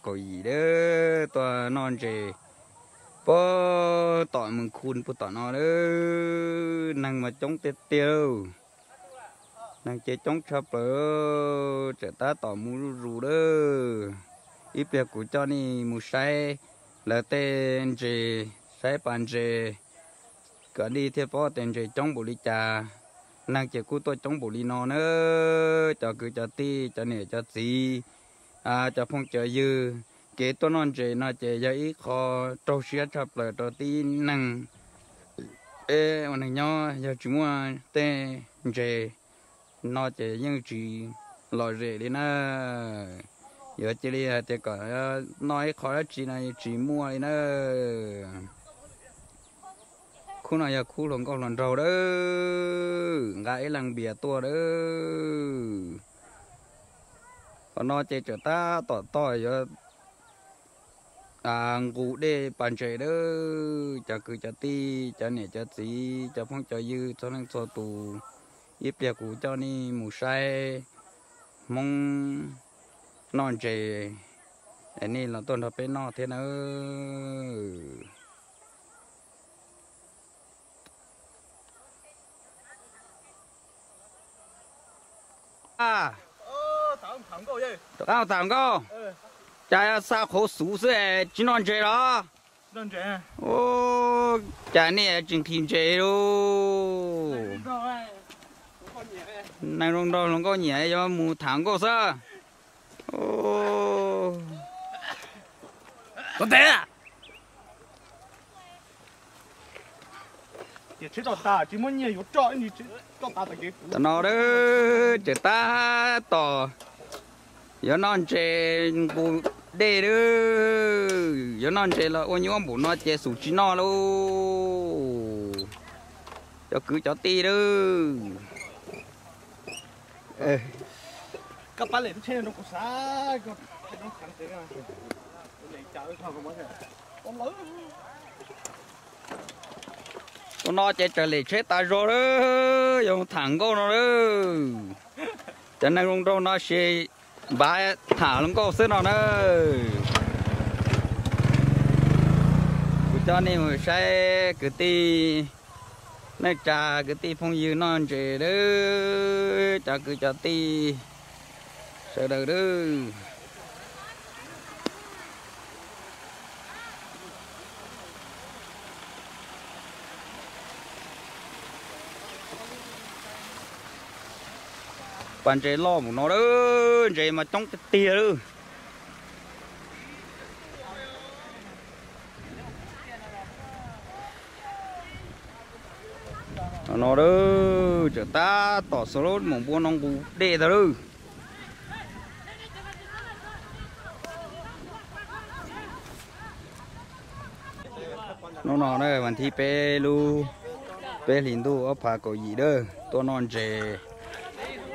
qaum yim lawm, tuaj noj ntses puag tom mus khu puag tom no lawm. Neeg mas coob tiag tiag, neeg ces coob tshaj plaws, tseem tab tom mus zuj zus lawm. Ib pliag kuv coj nej mus saib lawv tej ntses, saib pas ntses, kom nej thiaj paub tias ntses coob npaum li cas. Neeg ces kuj tuaj coob npaum li no na, cov kwv cov tij, cov niam cov txiv, cov phooj cov ywg. Kev tuaj noj ntses no ces yog ib qho raug siab tshaj plaws rau tib neeg. Peb ua neeg nyob yog tsis muaj tej ntses no ces yeej tsis lom zem li na. Yuav cia li hais tias kom noj ib qho dab tsi no tsis muaj li na. Khub no yog khub hluas nkauj hluas nraug lawm, nqa ib leeg npias tuaj lawm. Qhov no ces tseem tab tom toj yuav nqus dej pas ntses lawm. Cov kwv cov tij, cov niam cov txiv, cov phooj cov ywg txhua leej txhua tus, ib pliag kuv coj nej mus saib Hmoob noj ntses, es nej los tuaj nrog peb noj thiab nawb. Rov qab tham nkauj, cas xa qhauv xuv xwb es tsis noj ntses los? Cas nej tsis nqhis ntses lauj? Neeg zoo nraug hluas nkauj nyiam yuav mus tham nkauj xwb. Tam no tseem tab tom yuav noj ntses nqus dej lawm. Yuav noj ntses los ua nyuaj npaum no ces xum tsis noj lauj, cov kwv cov tij lawm. Ua no ces raws lem tsheb tas zog lawm, yuav tham nkauj no lawm. Cov neeg zoo nraug no ces npav tham hluas nkauj xwb no na. Kuv coj nej mus saib kwv tij neej tsa, kwv tij phooj ywg noj ntses lawm, cov kwv cov tij sawv daws lawm. Pas ntses loj mus no lawm, ntses mas coob tiag tiag lawm. No tseem tab tom xuas lub mus npua no nqus dej tag lawm. Hnub no na, vas thib peb lub peb hlis ntuj ob phav kaum yim lawm, tuaj noj ntses.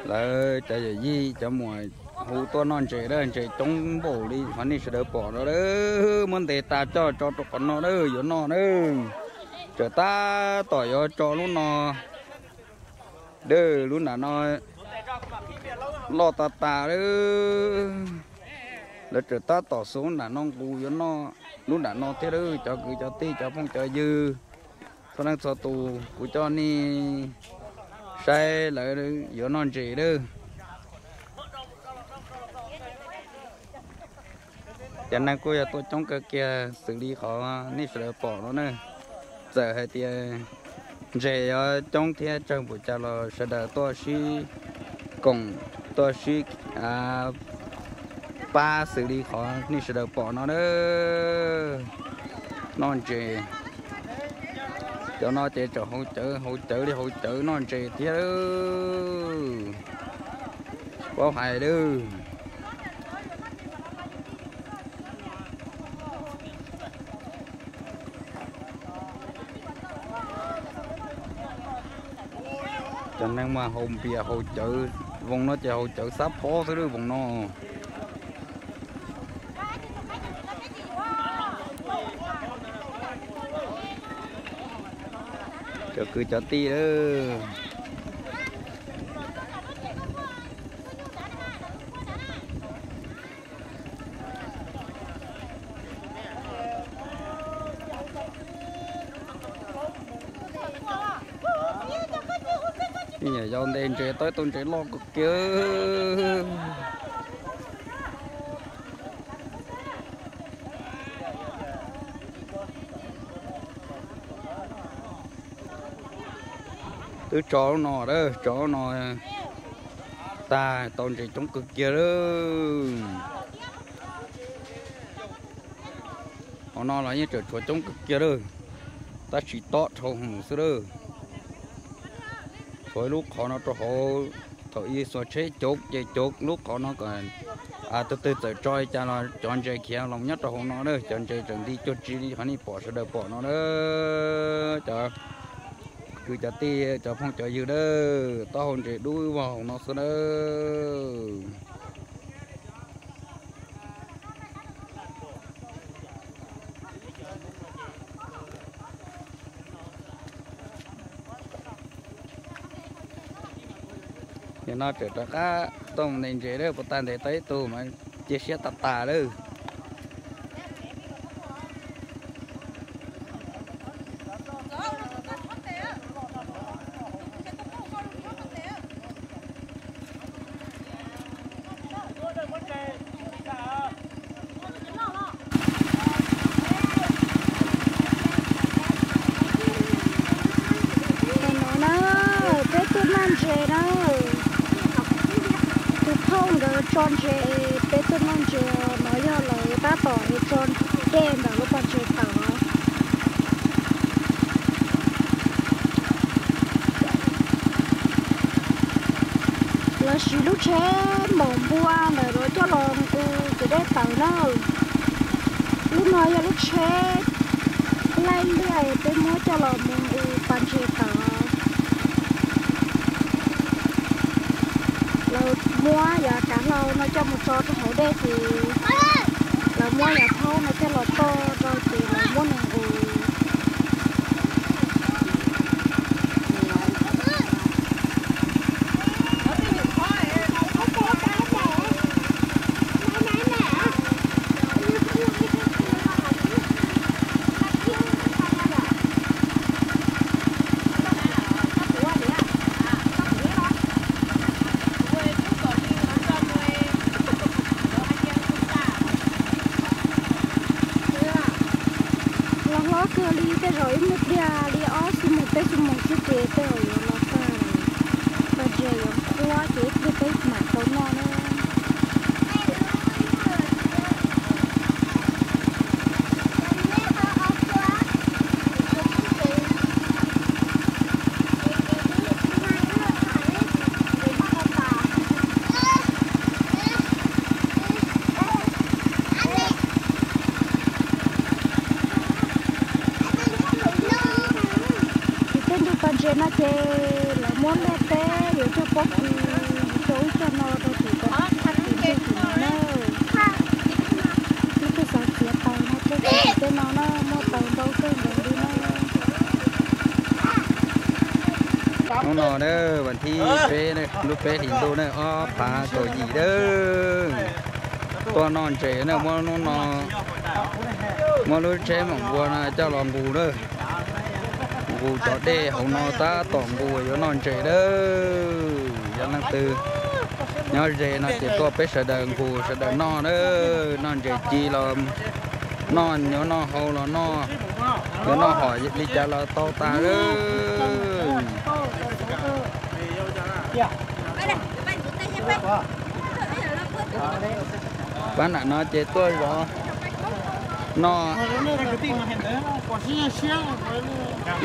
Lawv cov yawm yij cov muam hu tuaj noj ntses lawm, ntses coob npaum li qhov nej sawv daws pom no lawm. Muab ntes tas coj tso rau qhov no lawm, yuav noj lawm. Tseem tab tom yuav tso lub no lawm, lub nram no loj tas tas lawm. Lawv tseem tab tom xuas lub nram no nqus yuav noj lub nram no thiab lawm, cov kwv cov tij cov phooj cov ywg txhua leej txhua tus, kuv coj nej saib lawv yuav noj ntses lawm. Cov neeg kuj yog tuaj coob kawg kiag xws li qhov nej sawv daws pom no na. Txawm hais tias ntses yuav coob thiab tsawg npaum cas los sawv daws tuaj sib koom, tuaj sib pab xws li qhov nej sawv daws pom no na. Noj ntses, cov no ces tseem haus cawv, haus cawv li haus cawv noj ntses thiab, paub hais lawm. Cov neeg mas haus npias haus cawv, voos no ces haus cawv xab phob xwb lawm voos no. Cov kwv cov tij lawm. Nyuam yaus ntes ntses, tau ib tug ntses loj kawg kiag. Twb tso no, tso no tag, tau ntses coob kawg kiag lawm. Hauv no los yeej tseem tshuav coob kawg kiag lawm, tab sis tob dhau hwv xwb lawm. Tshuav ib lub qhov no rau hauv, thaum ub xuas tsheb cov ces cov lub qhov no kom tus twg txawm tso li cas los cov ntses khiav los nyob rau hauv no na, cov ntses tseem nti cuag tsi li qhov nej pom sawv daws pom no na. Cov kwv cov tij cov phooj cov ywg na, taub hau ntses dub vog hauv no xwb na. Nim no tseem rov qab tuaj ntes ntses lawm, puas tag ntes tau ib tug mas cia siab tas tas lawm. Nim no na, peb tuaj noj ntses na. Tus phauj nkawd tso ntses, peb tuaj noj ntses. No yog lawv tab tom tso dej ntawm lub pas ntses tawm. Lawv siv lub tsheb npaum npua ntawm lawv coj los nqus cov dej tawm na. Lub no yog lub tsheb laij liaj peb muab coj los mus nqus pas ntses tawm. Lawv muab yav kav hlau no coj mus tso rau hauv dej ces lawv muab yav thaub no coj los toj rau ces lawv muab nws nqus. Los hlob kawg li, tej zaum ib nyuag pliag li ob xuab moos peb xuab moos xwb ces tej zaum yuav los tag lawm. Pas ntses yuav qhuav ces ib pliag peb mam tau noj na. Ces tej ntug pas ntses no ces lawv muab liaj teb yuav cog pob kws, yuav cog ub cog no rau tim ntug tim no na. Lub tuj xav txiav taws no cog tim tej no na, muaj taws ntau kawg nkaus li na. Hnub no na, vas thib peb, lub peb hlis ntuj na, ob phav kaum yim na, tuaj noj ntses na, muab hnub no, muab lub tsheb maum npua no coj los nqus na. Nqus cov dej hauv no tab tom nqus yuav noj ntses na. Yog leej twg nyob ze no ces tuaj peb sawv daws nqus sawv daws noj na. Noj ntses ci los noj, yuav noj hau los noj, yuav noj hom li cas los tau tas na. Pab nram no ces tuaj zov noj,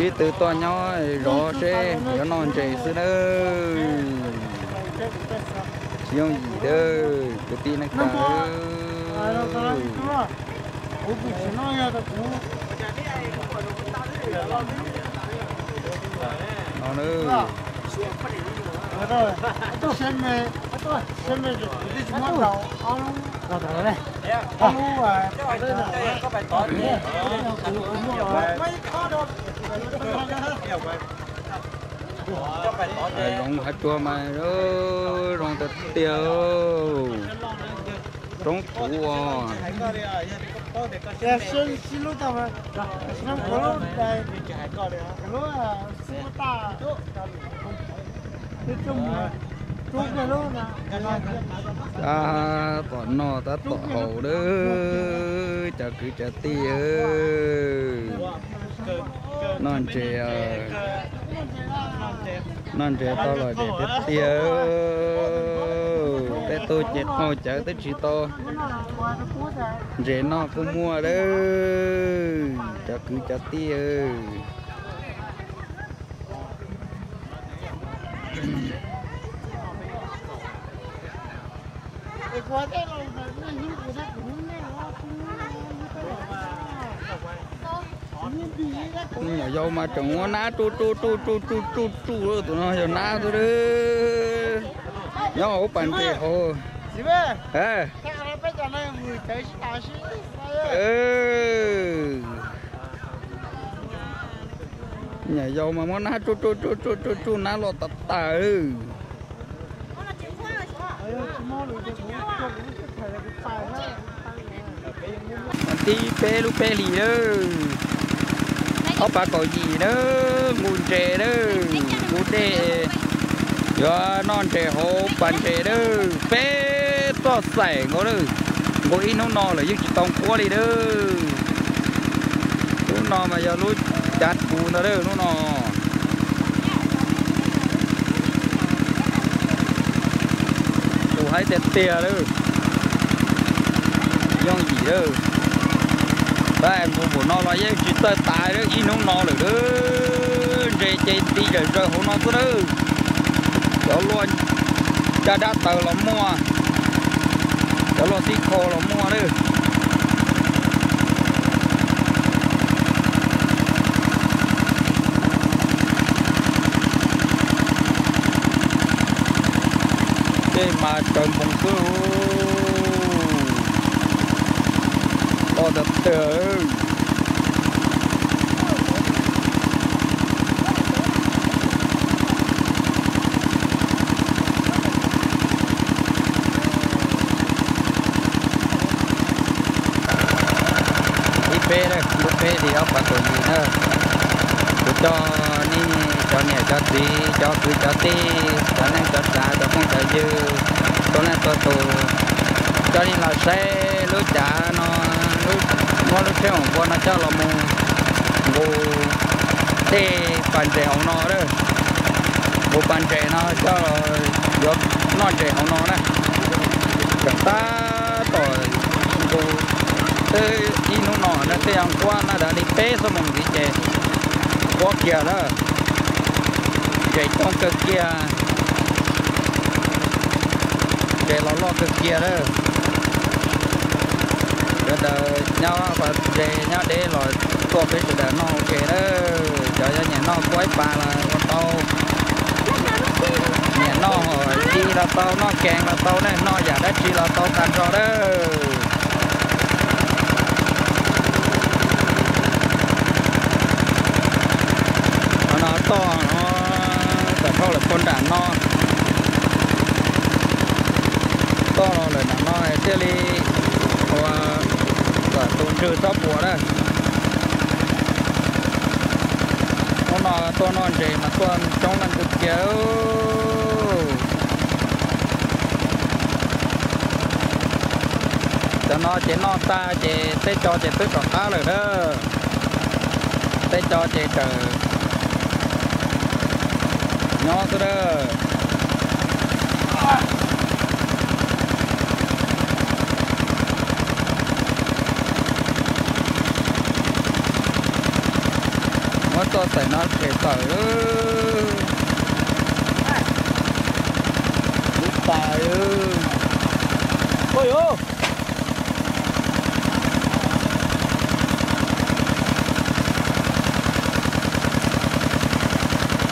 ib tug tuaj nyob zov seb yuav noj ntses xwb nawb. Tsis yooj yim dawb kwv tij neej tsa. No na, zoov hav tsuag mas zoo tiag tiag. Roob puv os. Tab tom noj tab tom haus lawm cov kwv cov tij. Noj ntses, noj ntses tau los ntses tiag tiag. Peb tug ces qaug cawv twb tsis tau, ntses noj kuj muaj lawm cov kwv cov tij. Nyuam yaus mas tseem muab nab tsuj tsuj tsuj tsuj tsuj tsuj tsuj, tus no yog nab xwb. Nyob hauv pas ntses hauv. Nyuam yaus mas muab nab tsuj tsuj tsuj tsuj tsuj, nab loj tas tas. Tib peb lub peb hlis lawm, ob phav kaum yim na, nqus ntses lawm, nqus dej, yuav noj ntses hauv pas ntses lawm, peb txoj xaim nkaus lawm, nqus ib hnub no lawm yeej tsis tau nquab li lawm. Lub no mas yog lub cav txus ntag lawm lub no. Tus haib tiag tiag lawm, yooj yim lawm. Tab nqus npaum no los yeej tsis txawj tas lawm, ib hnub no lawm lawm. Ntses ces nti zawm zaws hauv no xwb lawm. Cov luaj caj dab taws los muaj, cov luaj xib khau los muaj lawm. Tej mas tsaws npoos xwb. Loj tiag tiag. Ib peb, lub peb hlis ob phav kaum yim na, kuv coj nej cov niam cov txiv, cov kwv cov tij, cov neej cov tsav, cov phooj cov ywg, txhua leej txhua tus, coj nej los saib lub cav no, muab lub tsheb oom npua no coj los mus nqus dej pas ntses hauv no lawm. Nqus pas ntses no coj los yuav noj ntses hauv no na. Tseem tab tom nqus twb ib hnub no na, tej zaum nquab na, dav li peb xuab moos ntxiv ces nquab kiag lawm. Ntses coob kawg kiag, ntses los loj kawg kiag lawm. Sawv daws nyob ntses nyob deb los tuaj peb sawv daws noj ua ke lawm. Cov nyiam noj kuab ib pas los ua tau, nyiam noj ci los tau, noj kees los tau, nej noj yam dab tsi los tau tag nrho lawm. Qhov no toj no, tam dhau lawm puag nram no, toj los lawm nram no thiaj li ua kom tus ntswg txhob puas na. Hnub no tuaj noj ntses mas tuaj coob leej kawg kiag. Cov no ces noj tag ces tej co ces twb rov qab lawm na. Tej co ces tseem nyob xwb na. Muab txoj xaim no tshem tawm lub tas.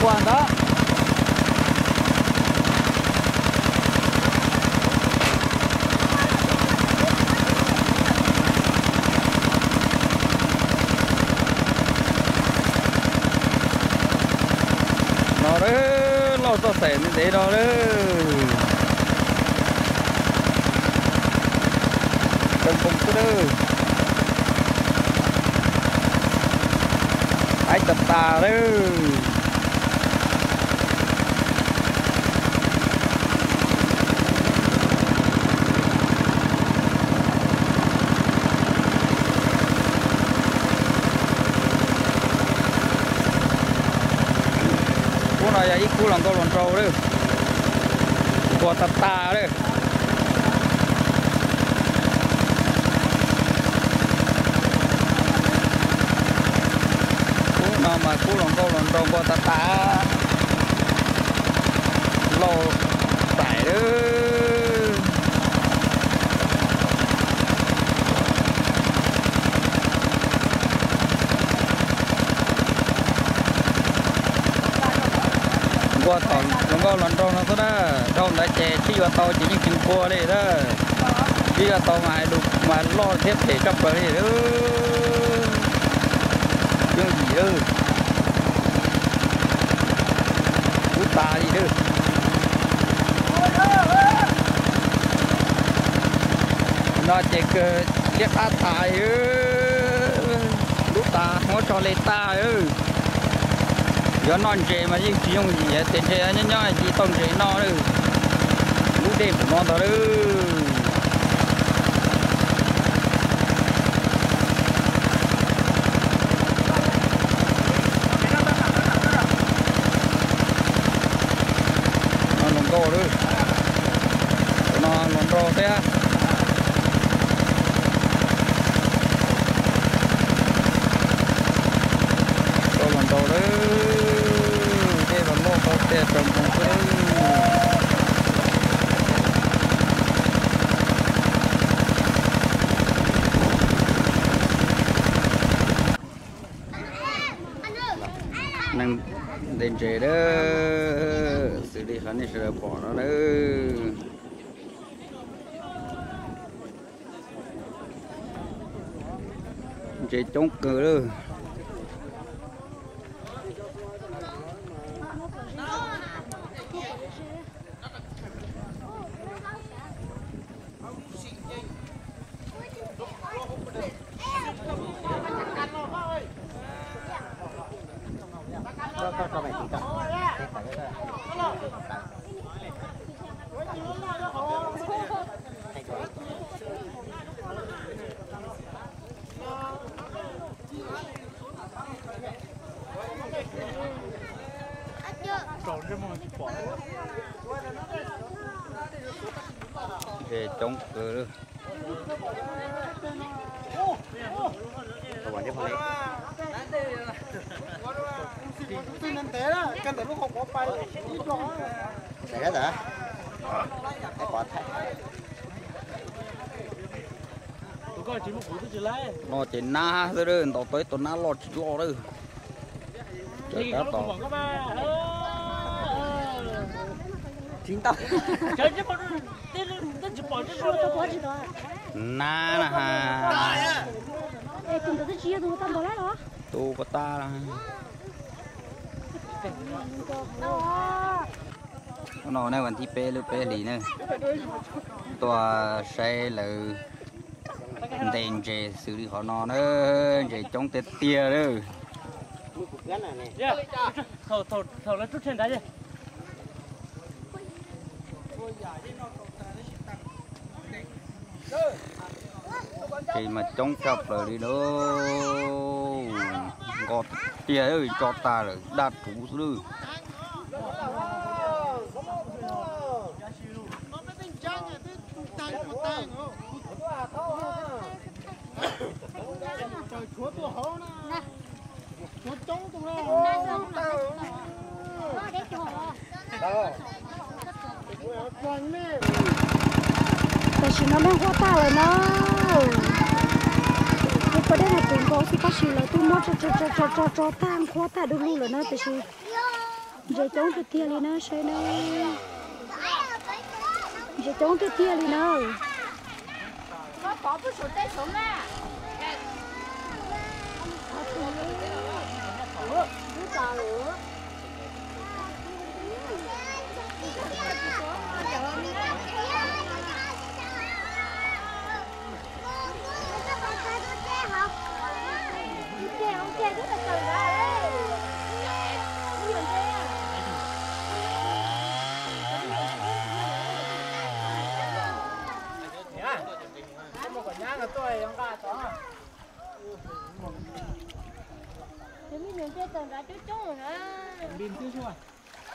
Ua ntawd. No lauj, txoj xaim ntev no lauj. Tau npoo xwb lauj. Haib tas tas lauj. Kub los nkauj los nraug lawm, npua tag tag lawm. Kub no mas kub los nkauj los nraug npua tag tag, loj txais lawm. Npua tom los nkauj los nraug no xwb na, dhau ntawd ces tsis yuav tau ces yeej tsis npua li na. Tsis yuav tau mas hais lus mas loj thiab phem tshaj plaws li. Yooj yim lawm, kub tas li lawm. No ces kawg liab qab tas li, kub tas muab tso li tag. Yuav noj ntses mas yeej tsis yooj yim, tias ntses nyob nyob tsis tau ntses noj lawm. Lub dej ntawm no ntag lawm. No los nkauj lawm, no los nraug thiab. Nkauj los nraug lawm, dej los loj tau tiag tsaus ntuj xwb. Neeg ntes ntses lawm, xws li qhov nej sawv daws pom no lawm. Ntses coob kawg lawm. Ntses coob kawg. No ces nab xwb, ntaus tau ib tug nab loj tsis loj lawm. Tab tom nab na ha. Tu puas tas. No nej vas thib peb lub peb hlis na, tuaj saib lawv ntes ntses xws li qhov no na, ntses coob tiag tiag lawm. Ces mas coob tshaj plaws li lauj, nkauj tiag, tso tas lawm daj ruv xwb lawm. Tam sim no neeg nqhuab tag lawm na. Nws puas dej no puv nkaus xwb tab sis lawv twb muab tso tso tso tag nqhuab tag du lug lawm na, tiam sis ntses coob tiag tiag li na, saib na. Ntses coob tiag tiag li na.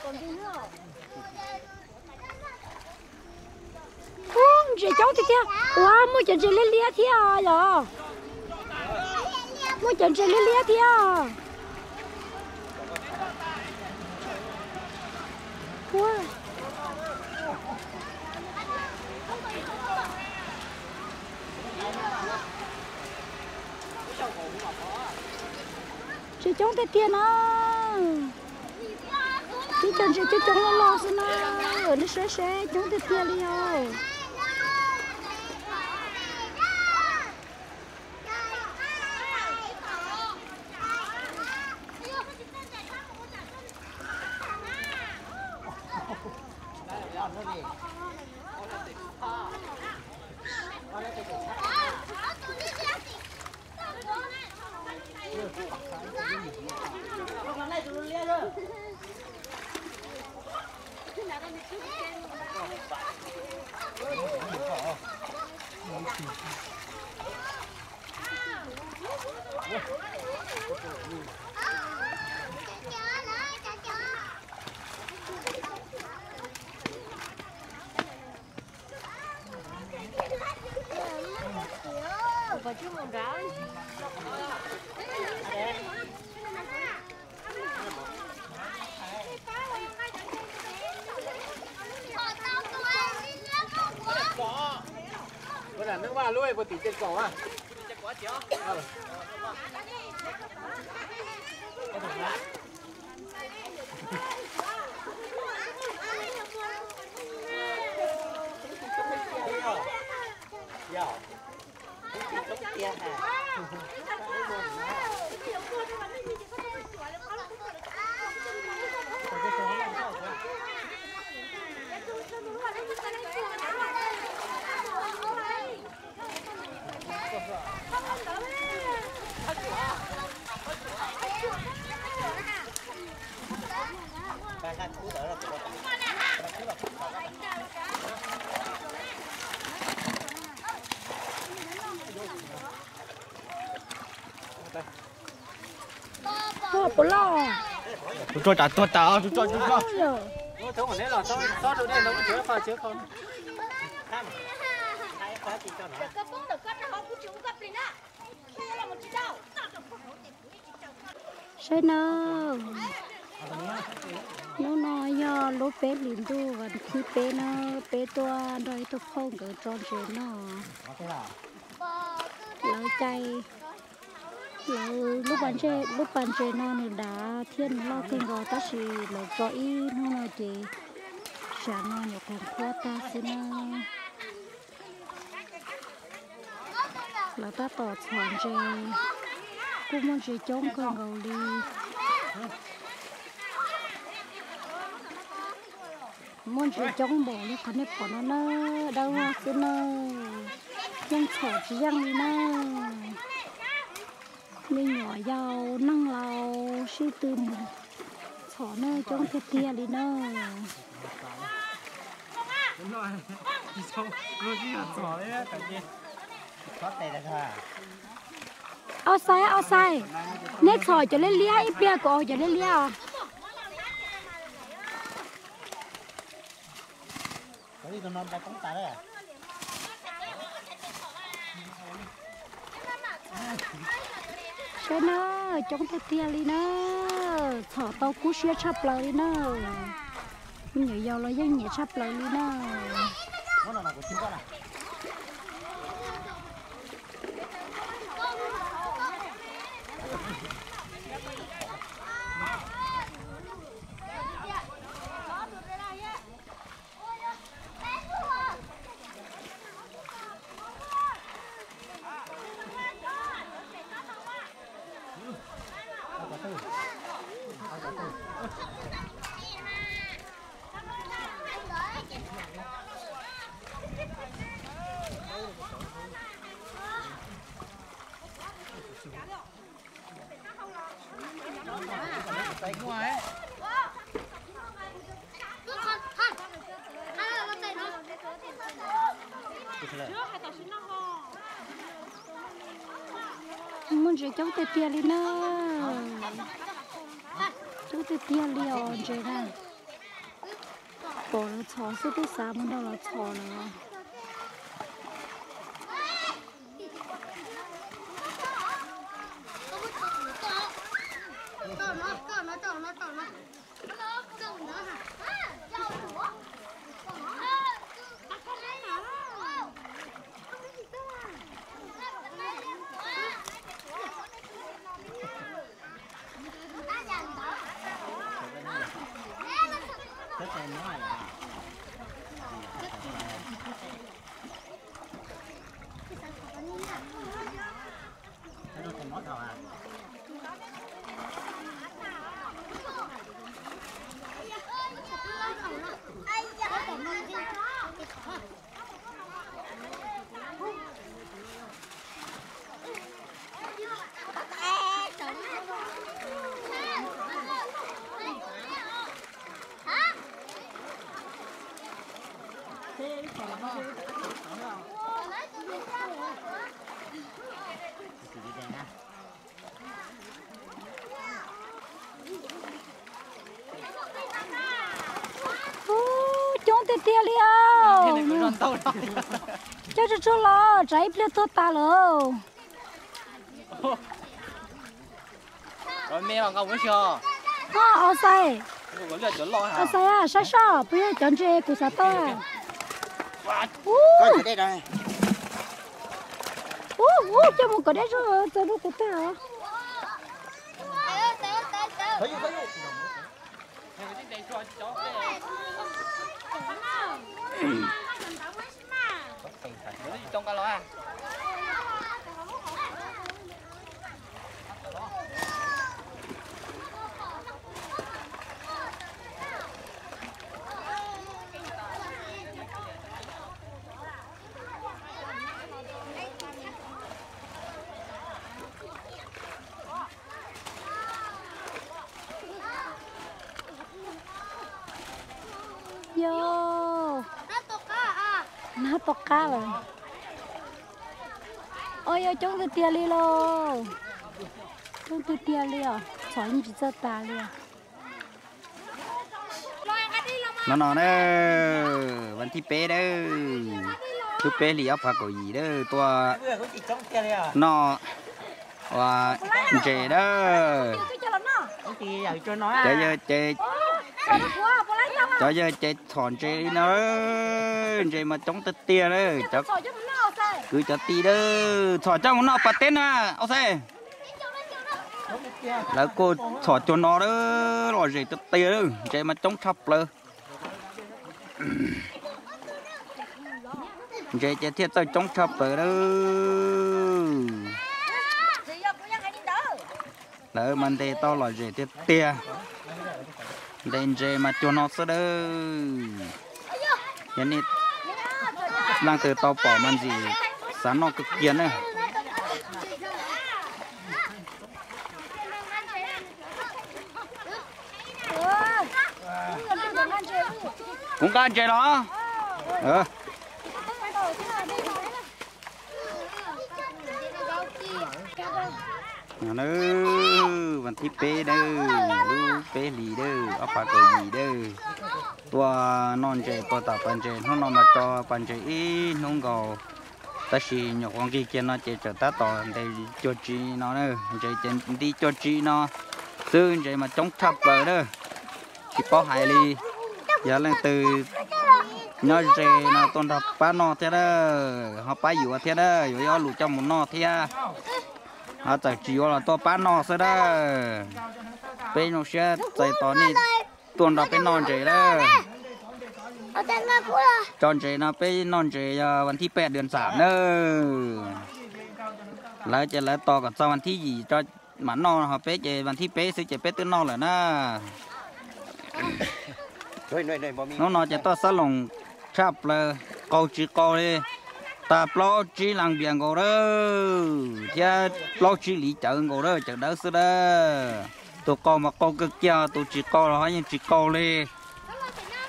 Ub, ntses coob tiag tiag. Ua, muaj cov ntses liab liab thiab os yom. Muaj cov ntses liab liab thiab. Ua, ntses coob tiag tiag na. Tib co ntses coob coob loj loj xwb na. Nej saib seb, coob tiag tiag li os. Tuag puas loj? Tus tso tsam tuag tas, tus tso, tus tso. Saib nawb, hnub no yog lub peb hlis ntuj vas thib peb na, peb tuaj nrog ib tug phauj nkawd tso ntses noj. Lawv cai, lawv lub pas ntses, lub pas ntses no nws dav thiab nws loj kawg nkaus tab sis lawv tso ib hnub no ces tsam no nyuam qhuav qhuav tag xwb na. Lawv tab tom txhom ntses, kuj muaj ntses coob kawg nkaus li. Muaj ntses coob npaum li qhov nej pom no na, dawb vog xwb na, yeej txhom tsis yeej li na. Me nyuam yaus neeg laus sib tw mus txhom na, coob tiag tiag li na. Au xais, au xais, neb txhom cov liab liab ib pliag kuv ua cov liab liab os. Saib na, coob tiag tiag li na, txhom tau kub siab tshaj plaws li na. Me nyuam yaus los yeej nyiam tshaj plaws li na. Muaj ntses coob tiag tiag li na. Coob tiag tiag li os ntses na. pom lawv txhom xwb twb xav mus nrog lawv txhom lawm. Ub, coob tiag tiag li os. Coj tsuag tsuag los tsam ib pliag tuag tas lawm. Os, Xais, Xais, saib soj puas yog cov ntses kuv xav tau. Ub, ub, coj mus kom deb zog txog rau kuv tag os. Yog, nab tom qab lawm. Os, yog coob tiag tiag li lauj. Coob tiag tiag li os, txhom yeej tsis txawj tas li os. No no na, vas thib peb dawb, lub peb hlis ob phav kaum yim dawb, tuaj noj ua ntses dawb. Cov yawg ces, cov yawg ces txhom ntses li no, ntses mas coob tiag tiag lawm. Cov kwv cov tij dawb, txhom coj mus noj pas teb na, Xais. Lawv kuj txhom cuag no lawm, lom zem tiag tiag, ntses mas coob tshaj plaws. Ntses ces thiaj txawj coob tshaj plaws lawm. Lawv mas ntes tau lom zem tiag tiag. Ntes ntses mas cuag no xwb dawb. Yog nej leej twg tau pom mas ntxim xav noj kawg kiag na. Kuv nqa ntses los. Vas thib peb dawb, lub peb hlis dawb, ob phav kaum yim dawb. Tuaj noj ntses puag tom pas ntses, hnub no mas tso pas ntses ib hnub nkaus. Tab sis nyuam qhuav nqig kiag no ces tseem tab tom ntes cuag tsi no, ntses ces nti cuag tsi no xwb, ntses mas coob tshaj plaws na. Tsis paub hais li, yog leej twg nyob ze no tuaj nrog pab noj thiab na, ho pab yuav thiab na, yuav ib ob lus coj mus noj thiab. Ho txawm tsis yuav los tuaj pab noj xwb na. Peb zoo siab txais tos nej tuaj nrog peb noj ntses na. Tso ntses no peb noj ntses yog vas thib peb dua xam na. Lawv ces lawv tos kom txog vas thib yim mam noj, ho peb ces vas thib peb xwb ces peb twb noj lawm na. Hnub no ces tuaj xab loos tshaj plaws, qaug tsis qaug li, tag plaub tsib las npias nkaus lawm thiab plaub tsib liv cawv nkaus lawm, cawv dawb xwb lawm. Tus qaug mas qaug kawg kiag, tus tsis qaug los ho yeej tsis qaug li.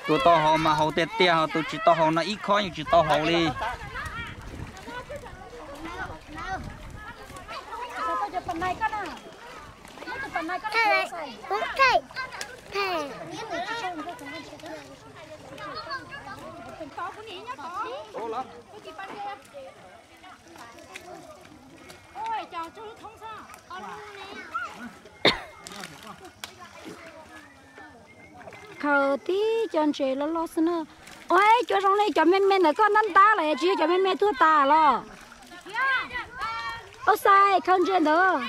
Tus tau haus mas haus tiag tiag, ho tus tsis tau haus no ib khob yeej tsis tau haus li. Khaws tib co ntses loj loj xwb na. Ua cua zoo li cov me me ntawd koj ntab ntab los tsis yog cov me me tuag tas los? Ua xais khaws ntses ntawd.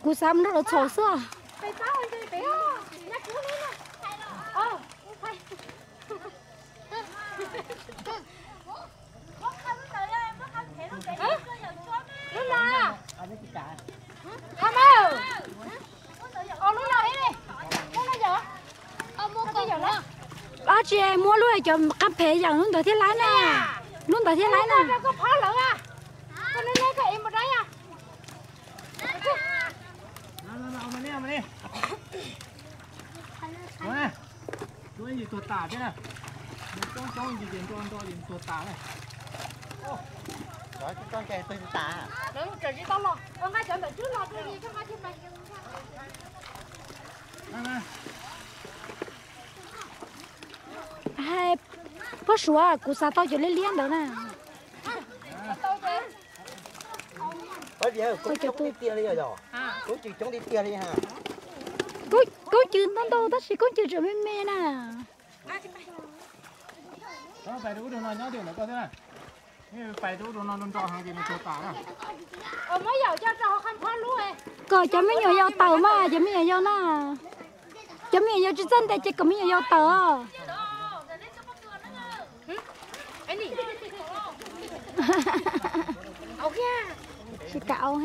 Kuv xav mus nrog lawv txhaum xwb. Dab tsi muab lub cov qab phem yawm lub ntawd thiab laib na. Lub ntawd thiab laib na. Hais, Paj Suav, kuv xav tau cov liab liab ntawd na. Koob cws ntau ntau tab sis koob cws tseem me me na. Kom cov me nyuam yaus tawm mas, cov me nyuam yaus na. Cov me nyuam yaus tsis txawj ntes ces kom me nyuam yaus tawm. Tsis kam au.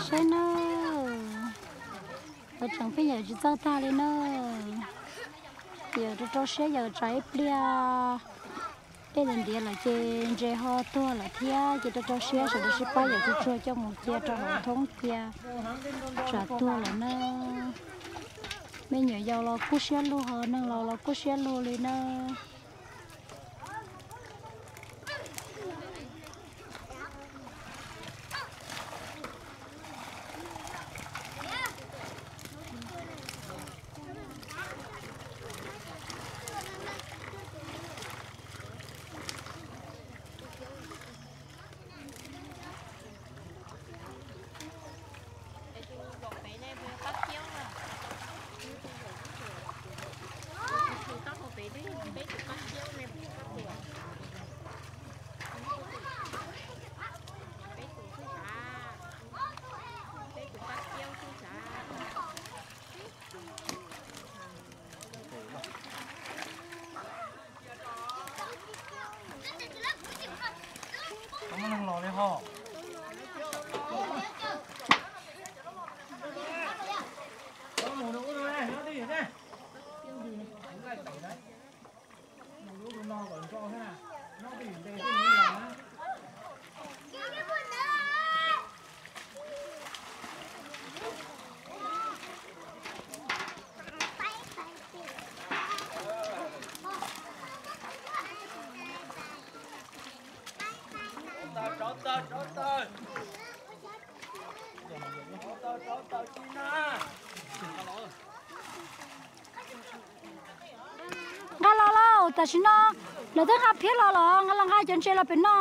Saib na, tseem pheej yawm tsis txawj tag li na. Yawm rau rau siab yawm tsam ib pliag dej ntiav lawm ces ntses ho tuag lawm thiab ces rau rau siab sawv daws sib pab yawm tsuag tsuag coj mus cia rau hauv thoob cia tsam tuag lawm na. Me nyuam yaus los kub siab lug ho neeg laus los kub siab lug li na. Nqa los lauj, tam sim no lawv twb nqa phiab los los nqa los nqa cov ntses los pem no.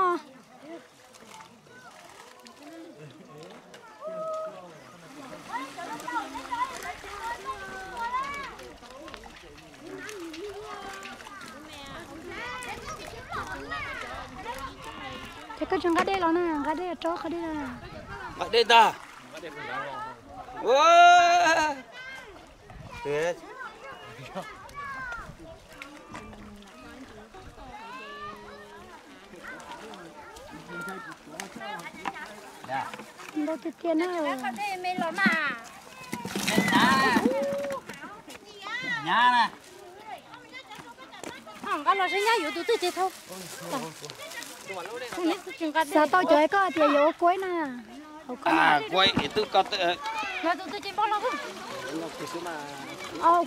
Ces koj tsis nqa dej los na, nqa dej rau qhov dej na. Nqa dej ntag. Ntau tiag tiag na. Nqa los saib nyab yuav tus twg ces thau. Xav tau cov koj tias yuav ua kuaib na. Kuaib twb koj.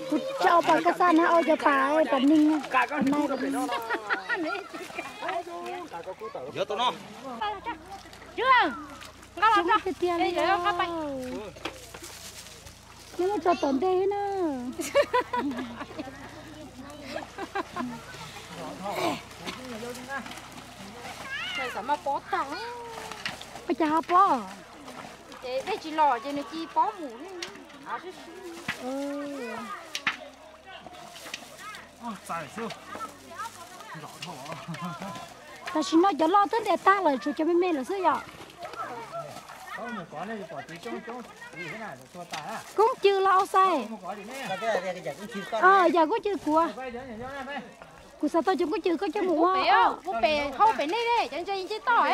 Kuv tsis au pas koj xa na, au cov pas, pas neeg. Yuav tus no. Nqa los tiag tiag li. Neb muab tso tom ntej na. Ua cas ho pob? Ces dej tsis los ces nws cia pob mus li. Tam sim no cov loj twb ntes tag lawm, tshuav cov me me lawm xwb yom. Koob Cws los Au Xais? Yam Koob Cws kuv. Kuv xav tau cov Koob Cws koj coj mus ua. Pem hau pem nej ne, cov ntses nce toj.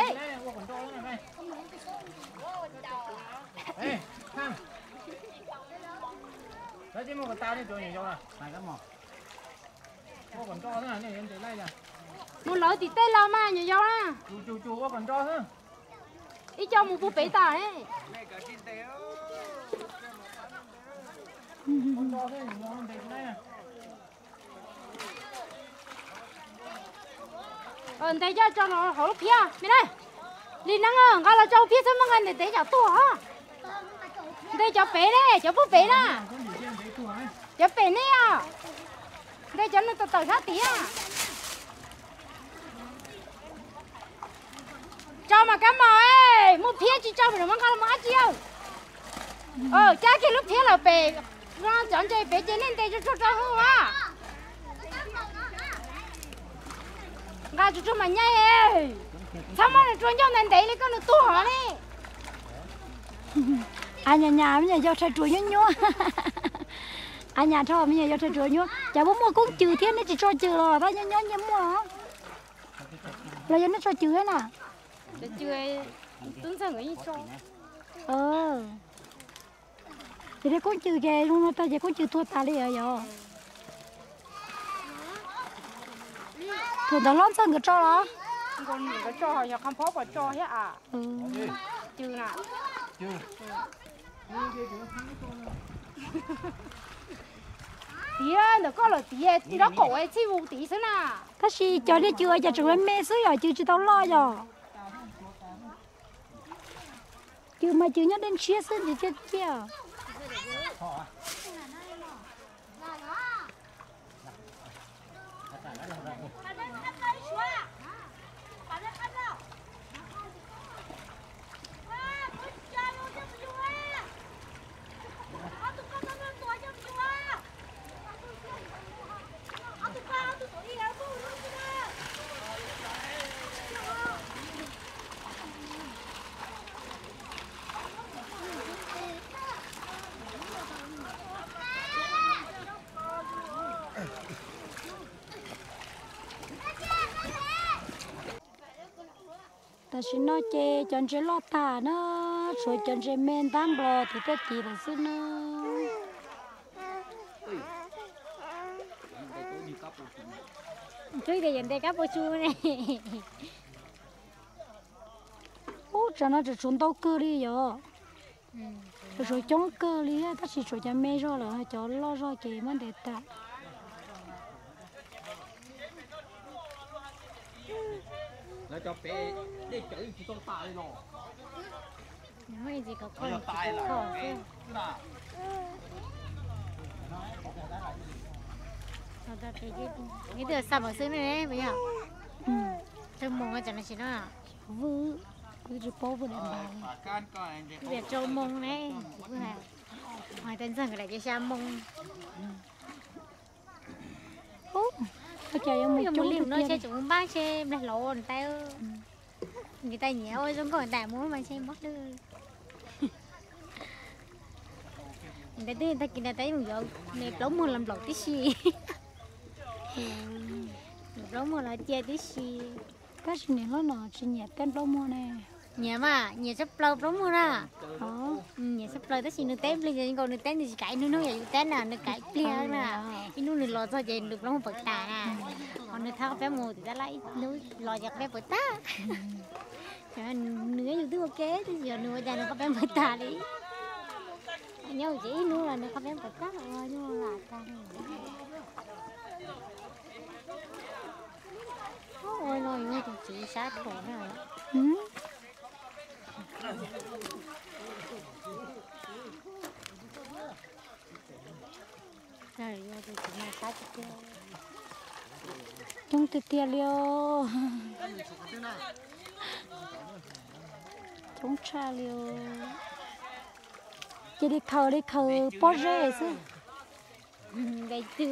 Mus lawv tim tej los mas nyuam yaus na. Ib co mus puag pem tas ne. Ntes coj tso hauv lub phiab me na. Li neeb nqa los tso hauv phiab xwb, muab nqa ntes ntev tsam tuag. Ntes cov pem ne, cov puag pem na. Cov pem ne os. Ntes cov neeg tawm tawm sab tid. Tso mas kab mos, muaj phiab tsis tso pem no muab nqa los mus dab tsi? Cab kiag lub phiab lawm pem, cov ntses pem ces nej ntes tsuag tsuag rau hauv a. Nqa tsuag tsuag mas nyaij, txhob muab nws rua ncauj ntev ntev li koj nws tuag hov ne. A nyas nyas me nyuam yaus rhais ruam nyuab nyuab. A nyas dhau me nyuam yaus rhais ruam nyuab. Cas muaj muaj Koob Cws thiab nej tsis tso Cws los tab nyob nyob nyiaj muaj. Los yog nej tso Cws thiab na? Ces de Koob Cws ces zoo no tag ces Koob Cws tuag tas li yog. Thaum ntawd hlob Ntxawg nkawd tso los? Nkawd tso, yog qhov phob pom tso thiab a. Tiav ntawm koj lawm tiav, nraub qaum txhij vus tid xwb na. Tab sis cov niag Cws cas tseem me me xwb yom, Cws tsis tau loj yom. Cws mas Cws nyob dej ntshiab xwb ntsis tiag tiag. Tam sim no ces cov ntses loj tag na, tshuav cov ntses me ntab nplos tim tej tid lawm xwb na. Twb tias yuav ntes kab pua tsu ne. Ub, tsam no tseem tshuav ntau kawg li yom. Tseem tshuav coob kawg li tab sis tshuav cov me zog lawm, cov loj zog ces muab ntes tas. Nws twb xa mawm xwb ne, yog thawj moos tsam no tsis no. Vwm, kuv tsis paub vwm daim npav. Twb tias rau moos ne, kuv hais tias Ntxawg nkawd daim ces xya moos. Ua cas yuav mus coob li no, ces tseem mus npaj ntshe nplaig hlauv ntais. Nws tais nyiam ua zoo nkauj ntais mus mas ntshe mob lwj. Ntawd twb tag kis ntawd tab mus yuav nws plaub muag los nplaum tib si. Nws plaub muag los cia tib si. Tab sis niam hlob no tsis nyiam tej plaub muag ne. Nyiam mas, nyiam tshaj plaws plaub muag na. Nyiam tshaj plaws tab sis nws teb plig ces nkaus nws teb nws tsis kam ib hnub hnub yog yus teb na nws kam ib pliag na. Ib hnub nws los txog ces nws plaub muag pawv tas na. Ho nws thab qhov peb mus tim tab laj ib hnub los ces qhov peb pawv tag. Nws yog yus twb ua ke tab sis yog nws ua cas nws qhov peb pawv tas li. Nyob ces ib hnub los nws qhov peb pawv tag ua nyuj lam tag. Ua no yus tus txiv sab ruam na. Coob tiag tiag li os. Coob tshaj li os. Cia li khaws li khaws pob zeb xwb. Nqe cw.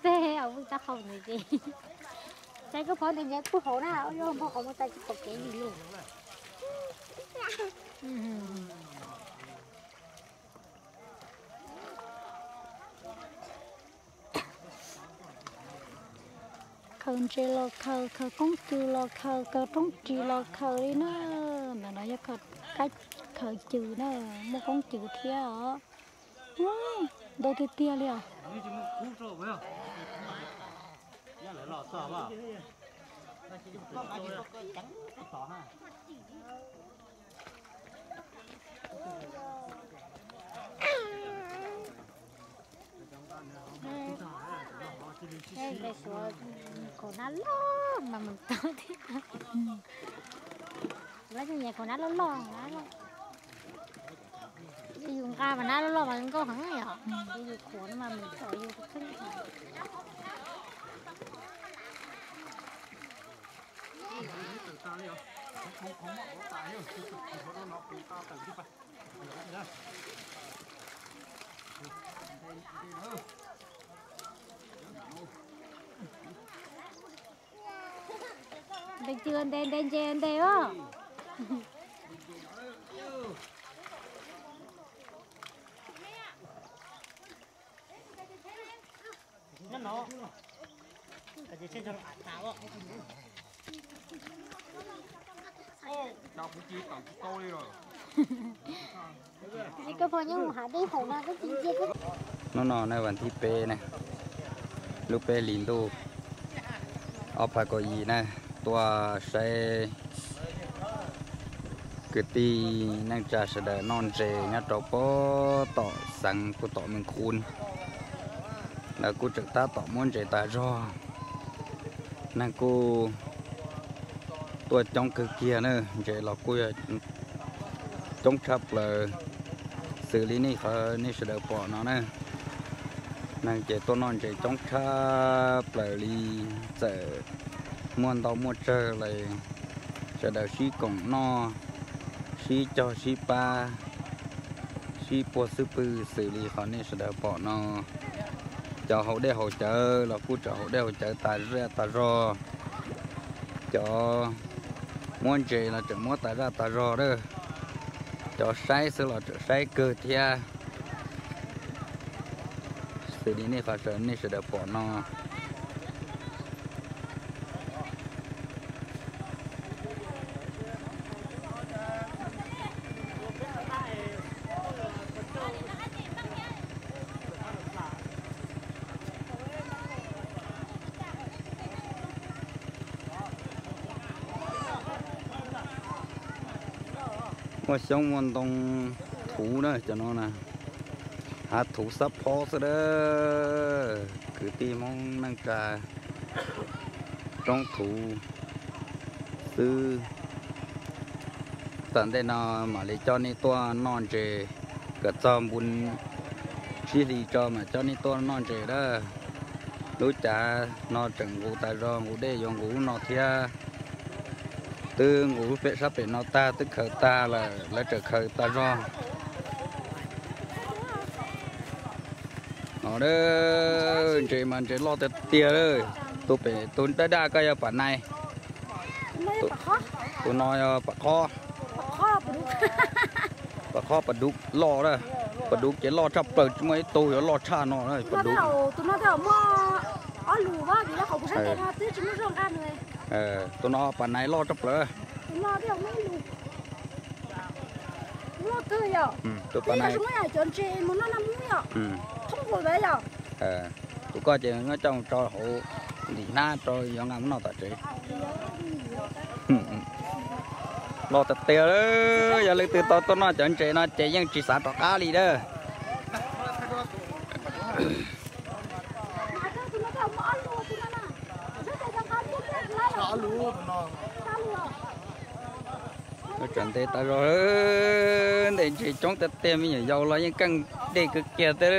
Tej au tab qhau ntawd ces saib koj phob ntawd ntshe pub hauv na, yog npog qhov muag tas tsis pom kev li lawm. Khaws ntses los khaws, khaws koob cw los khaws, khaws roob ris los khaws li na. Ntawm no yog kab khaws cw na, muaj koob cw thiab os. Ntau tiag tiag li os. Nqe suav, khaum nab loj mas mus tau thiab. Lawv cov nyiam khaum nab loj loj na. Yus nqa mas nab loj loj mas nkauj heev yom. Yus khaum no mas mus tau yus kheej. Ntes cw ntes, ntes ntses ntes os. Hnub no na vas thib peb na, lub peb hlis ntuj ob phav kaum yim na, tuaj saib kwv tij neej tsa sawv daws noj ntses nyob rau pob tom xeev kuj tom Meej Qub. Lawv kuj tseem tab tom muab ntses tas zog. Neeg kuj tuaj coob kawg kiag na, ntses los kuj yog coob tshaj plaws xws li nej qhov nej sawv daws pom no na. Neeg ces tuaj noj ntses coob tshaj plaws li, txawm muaj ntau muaj tsawg los sawv daws sib koom noj, sib cog sib pab, sib puag xub pwg xws li qhov nej sawv daws pom no. Cov haus dej haus cawv los kuj tseem haus dej haus cawv tas zej tas zog. Cov muab ntses los tseem muab tas zaj tas zog lawm. Cov saib xwb los tseem saib kawg thiab. Xws li nej qhov nej sawv daws pom no. Muaj xyoob muaj ntoo, thuv na cov no na. Hav thuv xab phob xwb dab. Kwv tij Hmoob neej tsa roob thuv xwb. Tom ntej no mam li coj nej tuaj noj ntses, kom txog npu tsib hlis tso mam coj nej tuaj noj ntses dab. Lub cav no tseem nqus tas zog, nqus dej yuav nqus lub no thiab. Twb nqus lub pem sab pem no tag, twb khaws tag lawm, lawv tseem khaws tas zog. Ntses mas ntses loj tiag tiag lawm. Tus pem tus daj daj ko yog pam nais, tus no yog pam khob. Pam khob pas dub loj na, pas dub ces loj tshaj plaws, tsis muaj ib tug yuav loj tshaj no. Tus no pam nais loj tshaj plaws. Tus koj ces nyob coj tso hauv ntim hnab rau yuav nqa mus noj tom tsev. Loj tiag tiag lawm, yog leej twg tau tuaj noj cov ntses no ces yeej tsis xav rov qab li dab. Tseem ntev tas zog, ntses coob tiag tiag, me nyuam yaus los yeej keej dej kawg kiag tiag.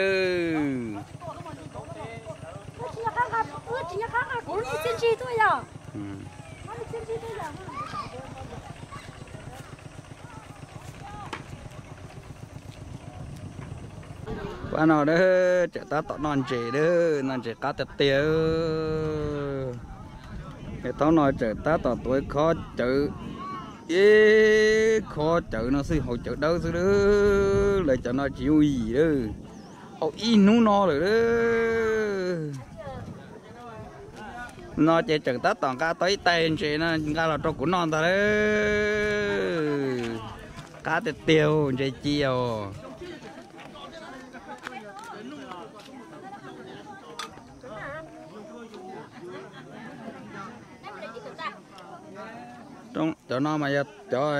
Pab no tseem tab tom noj ntses, noj ntses qab tiag tiag. Thaum no tseem tab tom tuav khob cawv, ib khob cawv no xwb, haus cawv dawb xwb, lawv cov no tsis yooj yim lawm. Haus ib hnub no lawm. No ces tseem tab tom nqa tau ib tais ntses no nqa los rau kuv noj ntag lauj. Qab tiag tiag, ntses ci os. Cov no mas yog cov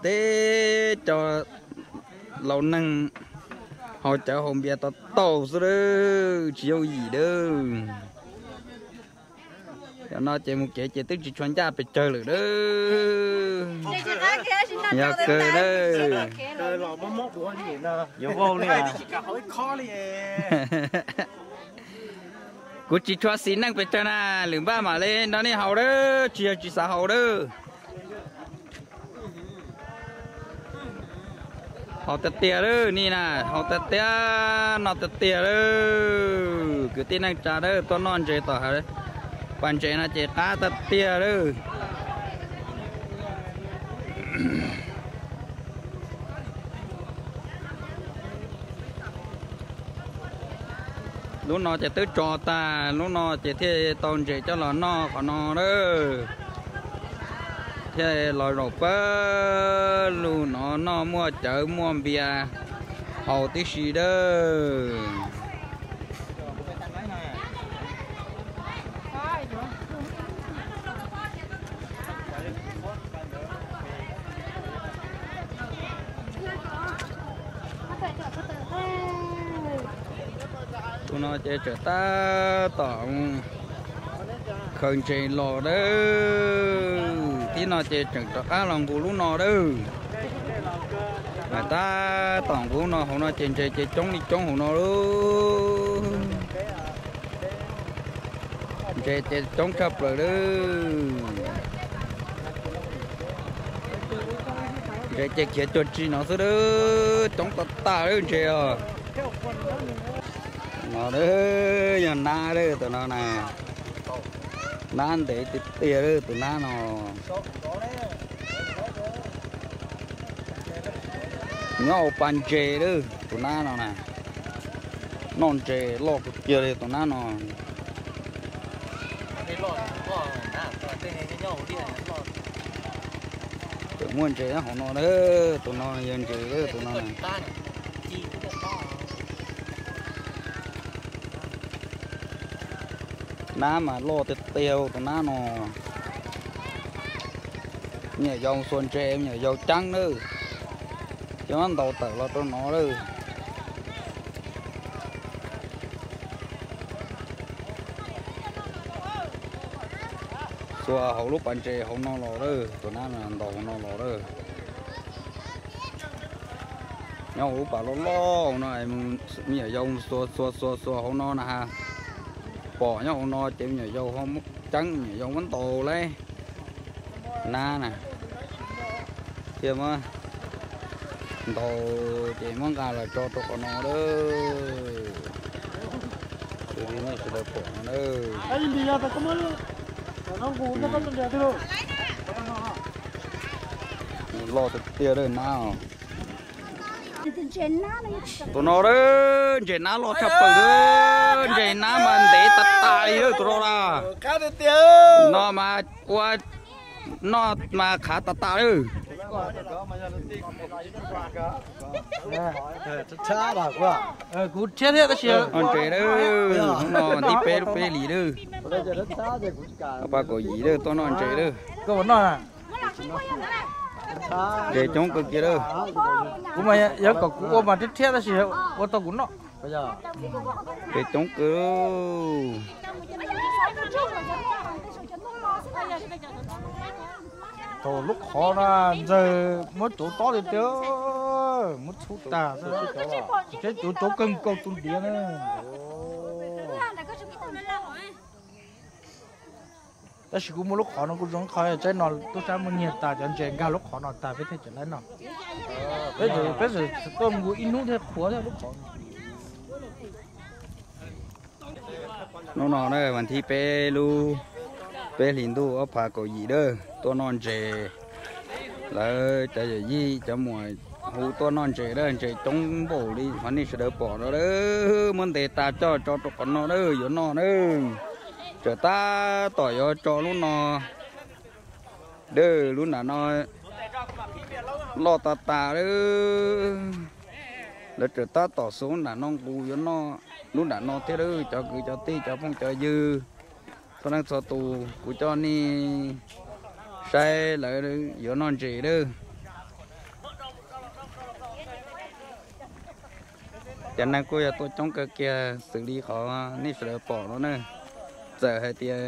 teb cov laus neeg haus cawv haus npias tau tau xwb, tsis yooj yim dab. Cov no ces mus kev ces twb tsis tshua ncaj pes tsawg lawm dab. Yog kawg dab. Kuv tsis tshua xis neej pes tsawg na, lwm npaj mam li nrog nej haus dab, tsis yog tsis xav haus dab. Haus tiag tiag lawm ni na, haus tiag tiag, noj tiag tiag lawm. Kwv tij neej tsa dab, tuaj noj ntses tom pas ntses no ces qab tiag tiag lawm. Lub no ces twb tso tag, lub no ces thiaj tau ntses coj los noj qhov no dab. Thiaj los zaum pawg lug no noj muaj cawv muaj npias haus tib si dab. Tus no ces tseem tab tom khaws ntses los dab. Tib no ces tseem rov qab los nqus lub no dab. Mas tab tom nqus no hauv no ces ntses ces coob li coob hauv no lauj. Ntses ces coob tshaj plaws dab. Ntses ces khiav cuag tsi no xwb dab, coob tag tag dab ntses os. No dab, yog nab dab, tus no na. Nab ntev tiag tiag dab, tus nab no. Nyob hauv pas ntses dab, tus nab no na. Noj ntses loj kawg kiag li tus nab no. Tseem muaj ntses nyob hauv no dab, tus no yog ntses dab, tus no na. Nab mas loj tiag tiag tus nab no. Me nyuam yaus xuas ntses, me nyuam yaus ceeb lawm, ces muab ntaus tawm los rau no lawm. Xuas hauv lub pas ntses hauv no los lawm, tus nab no ntaus hauv no los lawm. Nyob hauv lub pas loj loj no, me nyuam yaus xuas xuas xuas xuas hauv no na ha. Pom nyob hauv no ces me nyuam yaus ho muab ceeb, me nyuam yaus muab ntaus lauj. Nab na, thiaj muab ntaus ces muab nqa los tso rau qhov no lawm. Li nej sawv daws pom no na. Loj tiag tiag na. Tus no a, ntses nab loj tshaj plaws a, ntses nab mas ntev tas tas li a tus no na. No mas ua noj mas qhav tas tas lawm. Kuv thiab thiab tab sis ntses a, hnub no hnub thib peb lub peb hlis a, ob phav kaum yim a, tuaj noj ntses a. Ntses coob kawg kiag a. Kuv mas yog kom kuv ua mas thiab thiab tab sis ua tau kuv noj. Ntses coob kawg. Thaum lub qhov no ntxawg muab cov tob tiag tiag, muab txhub tag, tseem cov cov kawg nkaus tus diav na. Tab sis kuv muaj lub qhov no kuj zoo qhov tsaib no tub sab muaj nyiag tas cov ntses nkag lub qhov no tas peb thiaj tseem laib noj. Peb tseem tuaj mus ib hnub thiaj qhuav thiab lub qhov no. Hnub no na, vas thib peb lub peb hlis ntuj ob phav kaum yim a, tuaj noj ntses. Lawv cov yawm yij cov muam hu tuaj noj ntses a, ntses coob npaum li qhov nej sawv daws pom no a. Muab ntes tas coj tso rau qhov no a, yuav noj na. Tseem tab tom yuav tso lub no a, lub nram no loj tas tas a. Lawv tseem tab tom xuas lub nram no nqus yuav noj lub nram no thiab a. Cov kwv cov tij cov phooj cov ywg txhua leej txhua tus, kuv coj nej saib lawv yuav noj ntses a. Cov neeg kuj yog tuaj coob kawg kiag xws li qhov nej sawv daws pom no na. Txawm hais tias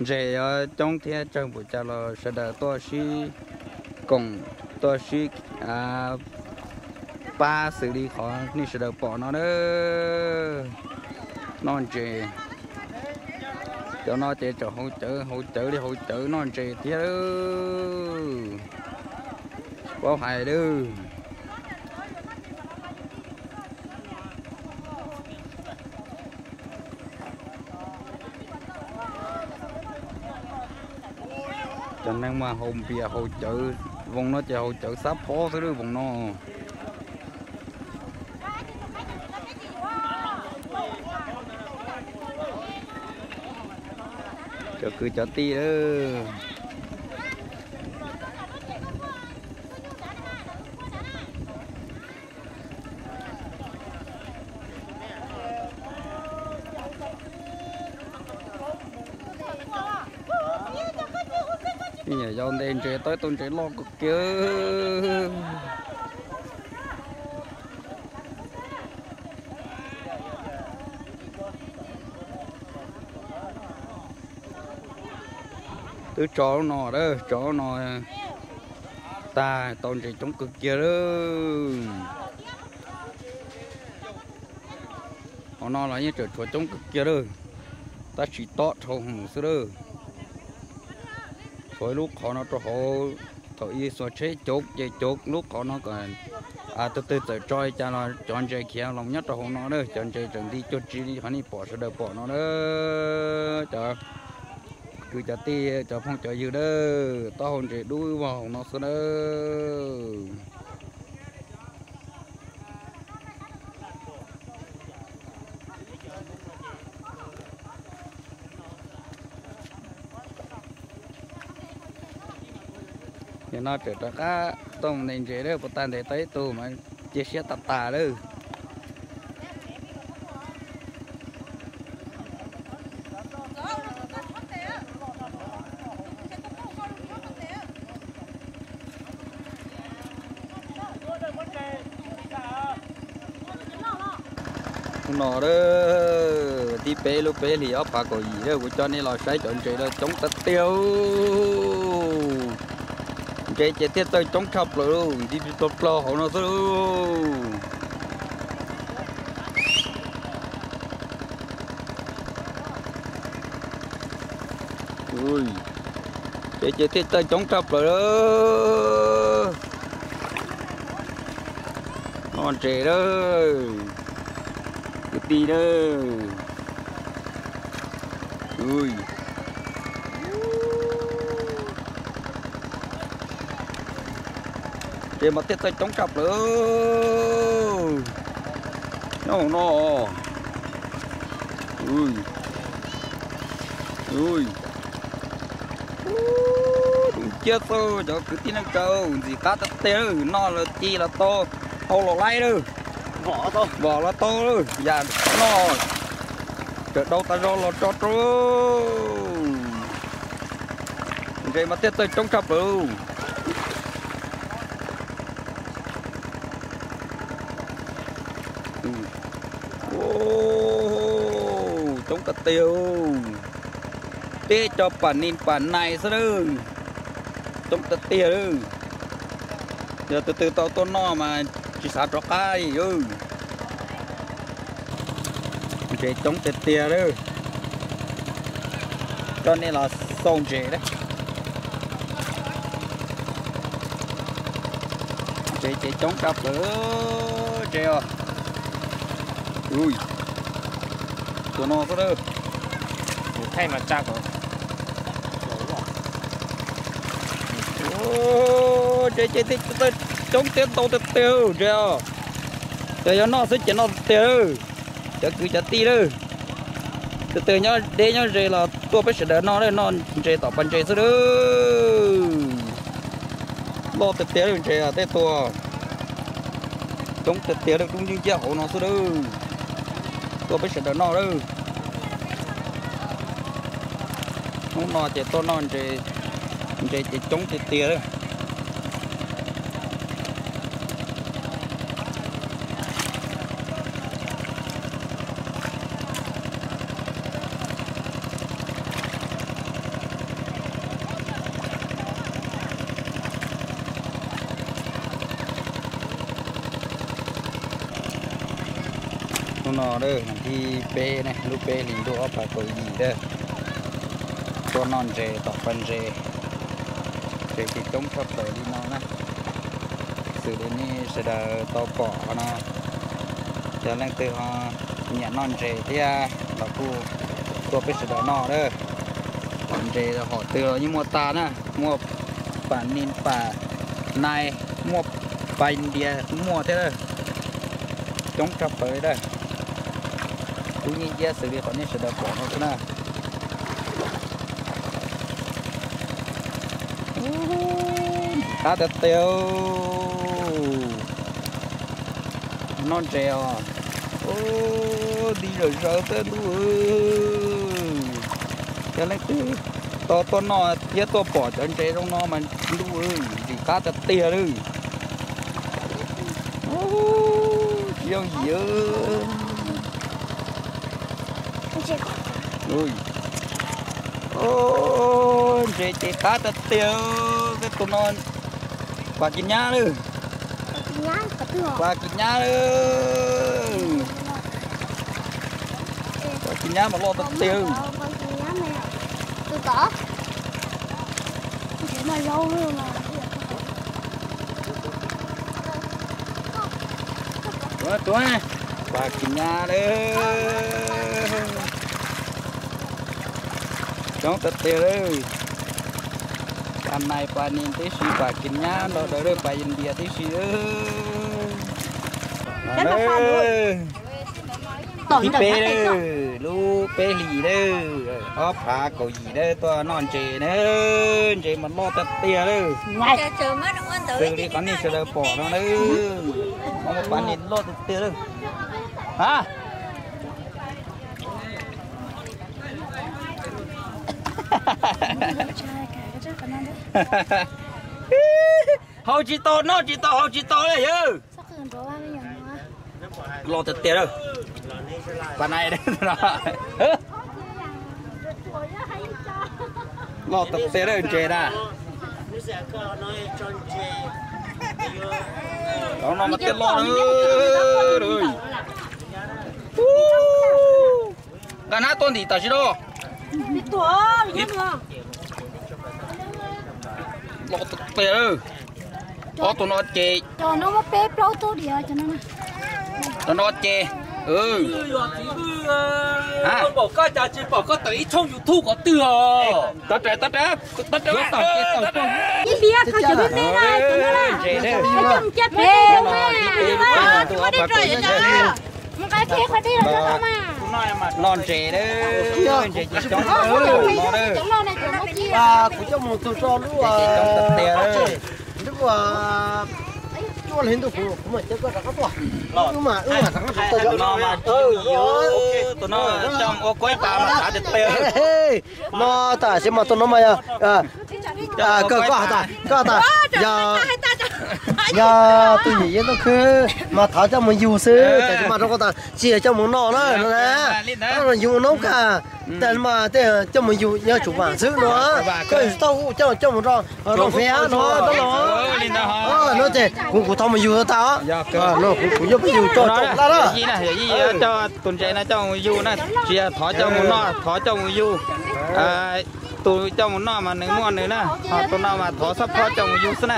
ntses yuav coob thiab tsawg npaum cas los sawv daws tuaj sib koom, tuaj sib pab xws li qhov nej sawv daws pom no na. Noj ntses, cov no ces tseem haus cawv haus cawv li haus cawv noj ntses thiab. Paub hais a. Cov neeg mas haus npias haus cawv, voos no ces haus cawv xab phob xwb lawm voos no. Cov kwv cov tij a. Ib yam yau nte ntses tau ib tug ntses loj kawg kiag. Twb tso lub no a, tso lub no tag tau ntses coob kawg kiag lawm. Hauv no los yeej tseem tshuav coob kawg kiag lawm, tab sis tob dhau hwv xwb lawm. Tshuav ib lub qhov no rau hauv, thaum ub xuas tsheb cov ces cov lub qhov no kom tus twg txawm tso li cas los cov ntses khiav los nyob rau hauv no na, cov ntses tseem nti cuag tsi li qhov nej pom sawv daws pom no na. Cov kwv cov tij cov phooj cov ywg a, taub hau ntses dub vog hauv no xwb na. Nim no tseem rov qab tuaj mus ntes ntses lawm, puas tag ntes tau ib tug mas cia siab tas tas lawm. Hnub no a, thib peb lub peb hlis ob phav kaum yim a, kuv coj nej los saib cov ntses no coob tiag tiag. Ntses ces thiaj txawj coob tshaj plaws, nti plog plog hauv no xwb. Ces ces thiaj txawj coob tshaj plaws. Noj ntses lawm kwv tij lawm. Ntses mas thiaj txawj coob tshaj plaws. Nyob hauv no. Dub nciab xwb cov kwv tij neej tsa, ntxim qab tiag tiag, noj los ci los tau, hau los laib lawm, vom los tau lawm, yam noj tawm dau tas zog los tso rau. Ntses mas thiaj txawj coob tshaj plaws. Coob tiag tiag, tib co pam nis pam nais xwb lawm. Coob tiag tiag lawm. Yog tus twg tau tuaj noj mas tsis xav rov qab li. Ntses coob tiag tiag lawm. Coj nej los xauj ntses na. Ntses ces coob tshaj plaws ntses os. Ui, tus no xwb lawm. Kuv thaij mas tsa kom. Ntses ces coob tiag, ntau tiag tiag ntses os. Cov yuav noj xwb ces noj tiag tiag. Cov kwv cov tij lawm, tus twg nyob deb nyob ze los tuaj peb sawv daws noj lawm, noj ntses tom pas ntses xwb lawm. Loj tiag tiag lawm ntses tej tua. Coob tiag tiag lawm, dub nciab nciab hauv no xwb lawm. Tuaj peb sawv daws noj lawm. Hnub no ces tuaj noj ntses, ntses ces coob tiag tiag lawm. Hnub no thib peb ne, lub peb hlis ntuj ob phav kaum yim a, tuaj noj ntses tom pas ntses, ntses ces coob tshaj plaws li no na. Xws li nej sawv daws tau pom no, yog leej twg ho nyiam noj ntses thiab los kuj tuaj peb sawv daws noj lawm. Ntses hom twg los yeej muaj tag na, muaj pam nis pam nais, muaj pas ntias kuj muaj thiab lawm. Coob tshaj plaws li lawm. Dub nciab nciab xws li qhov nej sawv daws pom no xwb na. Ntxim qab tiag tiag. Noj ntses os. Nti zawm zaws tej ntuj. Yog leej twg tau tuaj noj thiab tuaj pom cov ntses zoo no mas ntuj, ntxim qab tiag tiag li. Tsis yooj yim. Ntses ces qab tiag tiag. Tej tus no pas kis nyab lawm. Pas kis nyab lawm. Pas kis nyab mas loj tiag tiag. Tuav, tuav, pas kis nyab lawm. Coob tiag tiag lawm. Pas nais pas nis tib si, pas kis nyab nrog rau lawm, pas ntias tib si. Thib peb lawm, lub peb hlis lawm, ob phav kaum yim lawm, tuaj noj ntses na. Ntses mas loj tiag tiag lawm. Xws li qhov nej sawv daws pom no na, muaj pas nis loj tiag tiag lawm. Ha, haus tsis tau, noj tsis tau, haus tsis tau li yawg. Loj tiag tiag lawm. Pas nais, loj tiag tiag lawm ntses na. Cov no mas thiaj loj na. Nqa nab tuaj ntim tam sim no. Loj tiag tiag. Ob tug no ces, cov no ces, Pom koj cas tsis pom koj tawm ib tshooj YouTube qhov twg os? Tawm, tawm, tawm, tawm. Ib pliag kho cov me me na, cov no na. Coj mus cia pem mas, mus qab khe qhov dej los rau tau mas. Noj ntses, ntses coob no. Kuv coj mus tug tso lub, lub, cuaj leeg ntuj kuv, kuv mam coj koj rov qab tuaj. Wb mam, wb mam rov qab tuaj. Tus no coj mus ua kuaib tas mas thav tiag tiag. No tas sis mas tus no mas yog, koj, koj has tas, koj has tas, yog, yog tus yawm yij Ntxooj Khwb mas thov coj mus yug xwb, tab sis mas rau koj tas tsis yog coj mus noj na, no na. Yug noob kag, tab sis mas tej coj mus yug yog tsum vam xwb no. Koj yug tau coj, coj mus rau zoo fem no tab los. No ces kuv, kuv thov mus yug tag os. No kuv, kuv yuav peb yug tso tso laj na. Tus ntses no coj mus yug na, tsis yog thov coj mus noj, thov coj mus yug. Tus coj mus noj mas nws muaj nws na, ho tus no mas thov xob phob coj mus yug xwb na.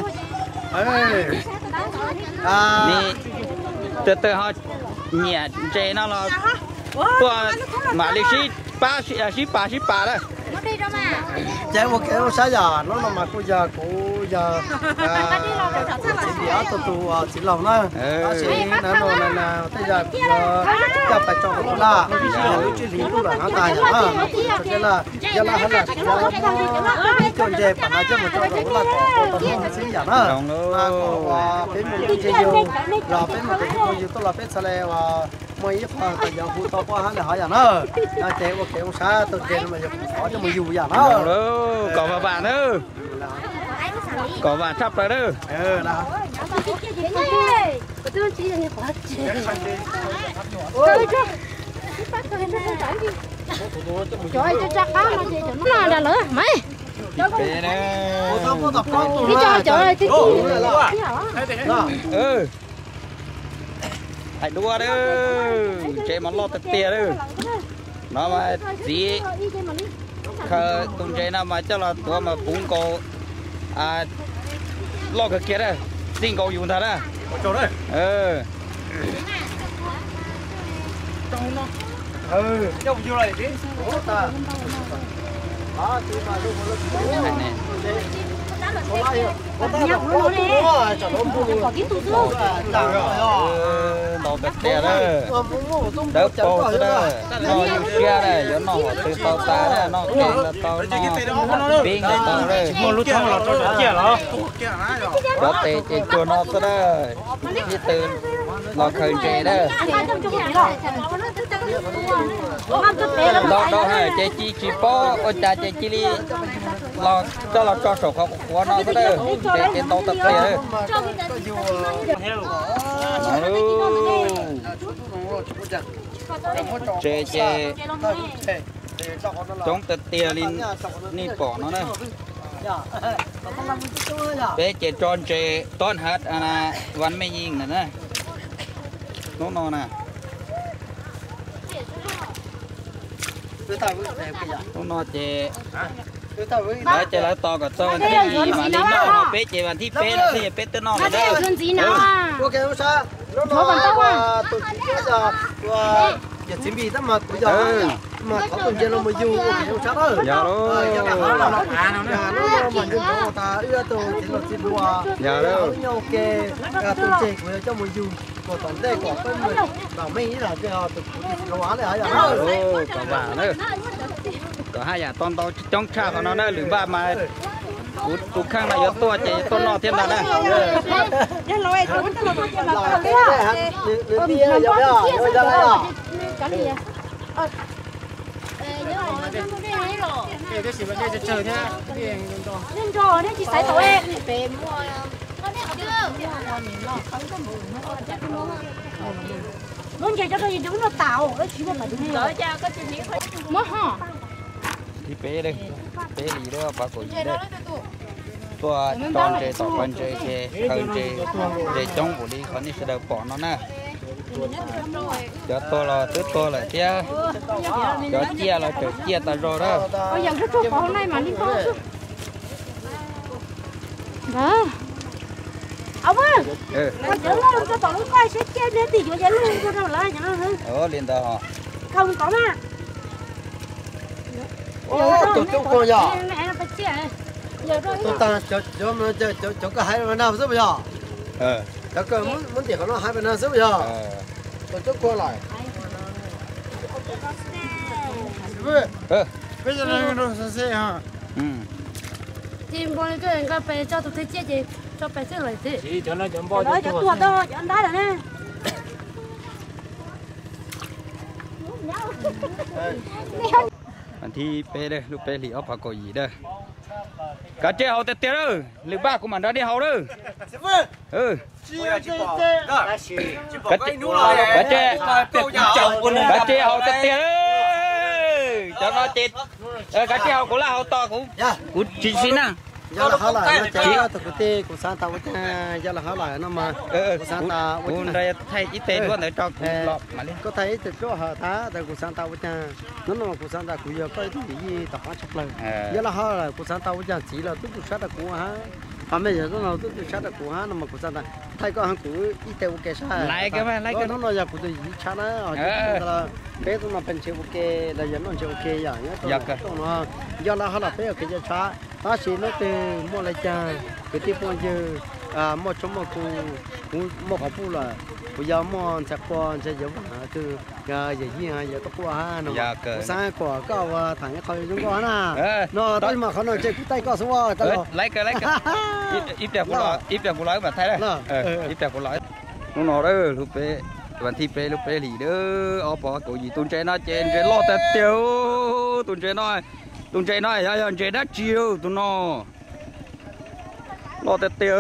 Tus twg ho nyiam ntses no los tuaj mam li sib pab, sib pas sib pas na. Ces ua kev ua sab yom, hnub no mas kuj yog kuv yog txiv Lis ob tug tus txiv laug na, tab sis hnub no na tej zaum kuv yuav coj pais tso rau kuv laj, lub tsib hlis ntuj lawm no tas yom na, tso tseg laj, yog laj hab laj tsis yog muab ib co ntses pam no coj mus tso rau kuv laj kom tau hnub xwb yom na. Mas kom uas peb mus ntses yug los peb mus tus hu yug tuaj los peb txhaj le uas muaj ib qho tas yog hu tau poj hab li hov yom na. Ces ua kev ua sab tus ntses no mas yog kuv thov coj mus yug yom na. Kom vam vam na. Kom vam tshaj plaws na. Cov tsa qab no ces cov no lawm mas. Ib co cov twb Hais dua lawm, ntses mas loj tiag tiag lawm. No mas txiv khaws tus ntses no mas coj los tuav mas puv nkaus, loj kawg kiag na, txij nkaus yus ntag na. Ntau tiag tiag na, dawb paug xwb na, noj yus siab na, yuav noj qhov twg tau tas na, noj kev los tau, noj pib los tau na. Cov tes ces cuag no xwb na, ib tw los khaws ntses na. Ntau ntau na ces cia tsis paub ua cas ces cia li los coj los tso saum qhov qhuav no xwb na, ntses ces ntau tag pliag. Ntses ces coob tiag tiag li nej pom no na. Peb ces tso ntses tob hav vas mej yeej na, hnub no na. Hnub no ces lawv ces lawv tos kom txog vas thib yim mam li noj, peb ces vas thib peb no xwb peb twb noj lawm na. Yog txiv npis tab mas kuv yog mas thov tus ntses los mus yug ua kev zoo sab na. Yog lawm, mas yog tas wb tus txiv laus txiv hluas, yog lawm, nyob ua ke, tus ntses kuv yuav coj mus yug kom tom ntej kom peb mus vam meej ib zaug tus kuv txiv hluas li hov yom. Kom vam na, kom haj yam tau ntau coob tshaj qhov no na, lwm npaj mas kuv tus kheej no yuav tuaj ces yuav tuaj noj thiab ntag na. Lub ntses cov rau yus nrog tas, lub tsis muaj tas. Muab ho. Thib peb, peb li lub pas kaum yim na. Tuaj tso ntses tom pas ntses ces khaws ntses, ntses coob npaum li qhov nej sawv daws pom no na. Cov tuag los twb tuag lawm thiab, cov ciaj los tseem ciaj tas zog na. Li ntawd os. Tus coob kuag yog. Tus tas cov koj hais na xwb puas yog? Cov koj muab ntim qhov no hais na xwb puas yog? Tus coob kuag lawm. Peb cov no rau xav xeb ho. Ces npau li tuaj nkaj pes tso tus thwj ciab ces tso pes xwb lawm thiab. Cov no cov npau cov tuag cov ntab lawm ne. Vas thib peb, lub peb hlis ob phav kaum yim dawb. Kav tsij haus tiag tiag lawm, lwm paj kuv mam nrog nej haus lawm. Kav tsij haus tiag tiag lawm. Cov no ces kav tsij haus, kuv laj haus tos, kuv tsis xis na. Yog lawv hov lawm no ces tus kwv tij kuv xav tau ua caag, yog lawv hov lawm no mas kuv xav tau ua caag. Thaij ib teg duab ntawd tso kuv los mam li. Koj thaij ib teg duab hov tag, kuv xav tau ua caag. Hnub no kuv xav tau kuv yog koj ib tug yij tau qab tshaj plawg. Yog lawv hov lawm kuv xav tau ua caag, txiv los tub tug sab rau kuv hab, pab mej yog no tub tug sab rau kuv hab no mas kuv xav tau thaij koj hab kuv ib teg ua ke sab. Hnub no yog kuv tus yij tshab na, peb tub no peb ntshe ua ke los yog noj ntshe ua ke yom, nyob rau no. Yog lawv hov los peb ua ke cov tshab, tab sis hnub twg muaj le caag kwv tij phooj ywg, muaj tshoob muaj kub, kuv muaj qhov pub lawm, kuv yog muaj ntxhais qhua ntxhais yawm vaam twg, yawm yij yawm tub quaj hab no, kuv xav kom koj ua thaam ib qho zoo nkauj hab na. No tab sis mas qhov no ntshe kuv thaij koj xwb. Ib pliag kuv los wb mam thaij. Ib pliag kuv los. Hnub no lub peb, vas thib peb lub peb hlis dawb, ob phav kaum yim. Tus ntses no ces ntses loj tiag tiag. Tus ntses no, tus ntses no yog, yog ntses dab tsi tus no? Loj tiag tiag.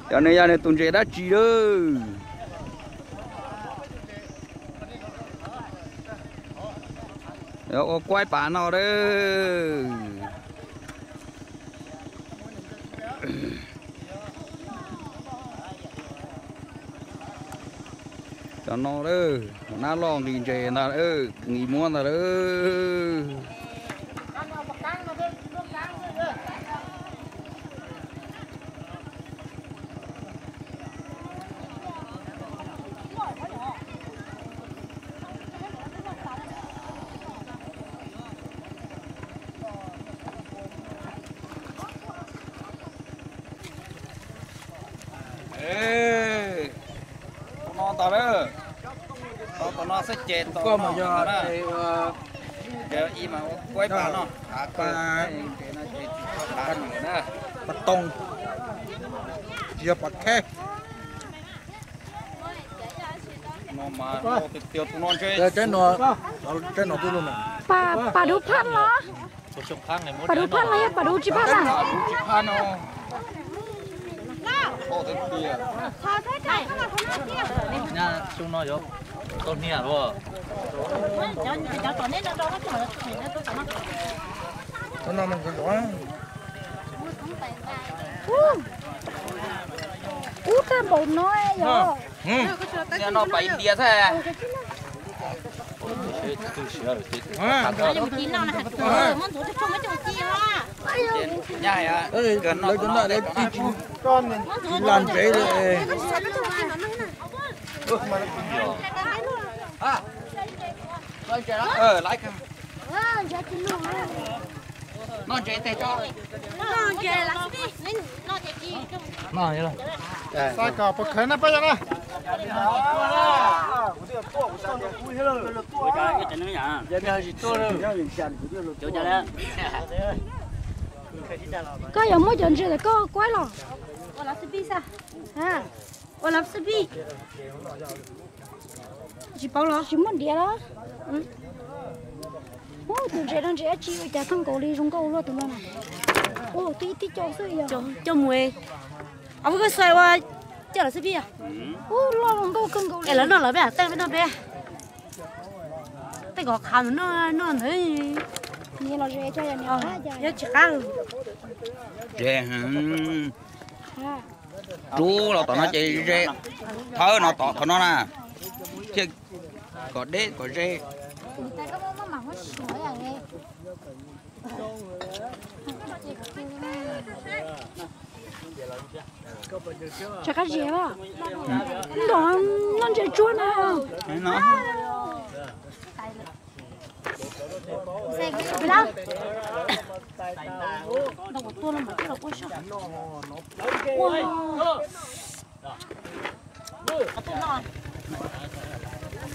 Cov no yog nws tus ntses dab tsi lawm? Ua kuaib pas no lawm. Cov no lawm, nab loj nqis ntses ntag, nqis muab ntag lawm. Tus no ntag lawm. Tus no xwb ces tau no. Ces ib mas ua kuaib pas no. Pas toog, tsis yog pas kheb. No mas tiag tiag tus no ntshe. Pas dub phaj los? Pas dub phaj los yog pas dub tsis phaj na? Ub, tag npaum no yog. No pas India thiab. Lawv cov no lawv tsis, tsis lam ntsev li. Noj ntses teg tso. Xav kom puas khawv na peb yog na. Koj yuav muab cov ntses ntawm koj kuaib los? Ua lab xwb pij xwb. Ua lab xwb pij. Tsis paub los? Tsis muaj diav los? Ub, tus ntses no ntses dab tsi ua cas thooj nkaus li zoo nkauj luaj tus no na. Ub, twb ib tib co xwb yog. Coj mus. Ab, koj xuas ua coj lawv xwb pij. Ub, loj zoo nkauj kawg nkaus li. Lawv noj lawv peb, tej peb noj peb. Tej kom qhav mus noj noj ntawd. Niam los ze coj yog niam qab cas. Yog tsis qab. Ze. Rub los tom no ces ze, thawb no tom qhov no na, thiaj kom deb kom ze. Tsis qab zias os. Nrog noj ntses tsuag na.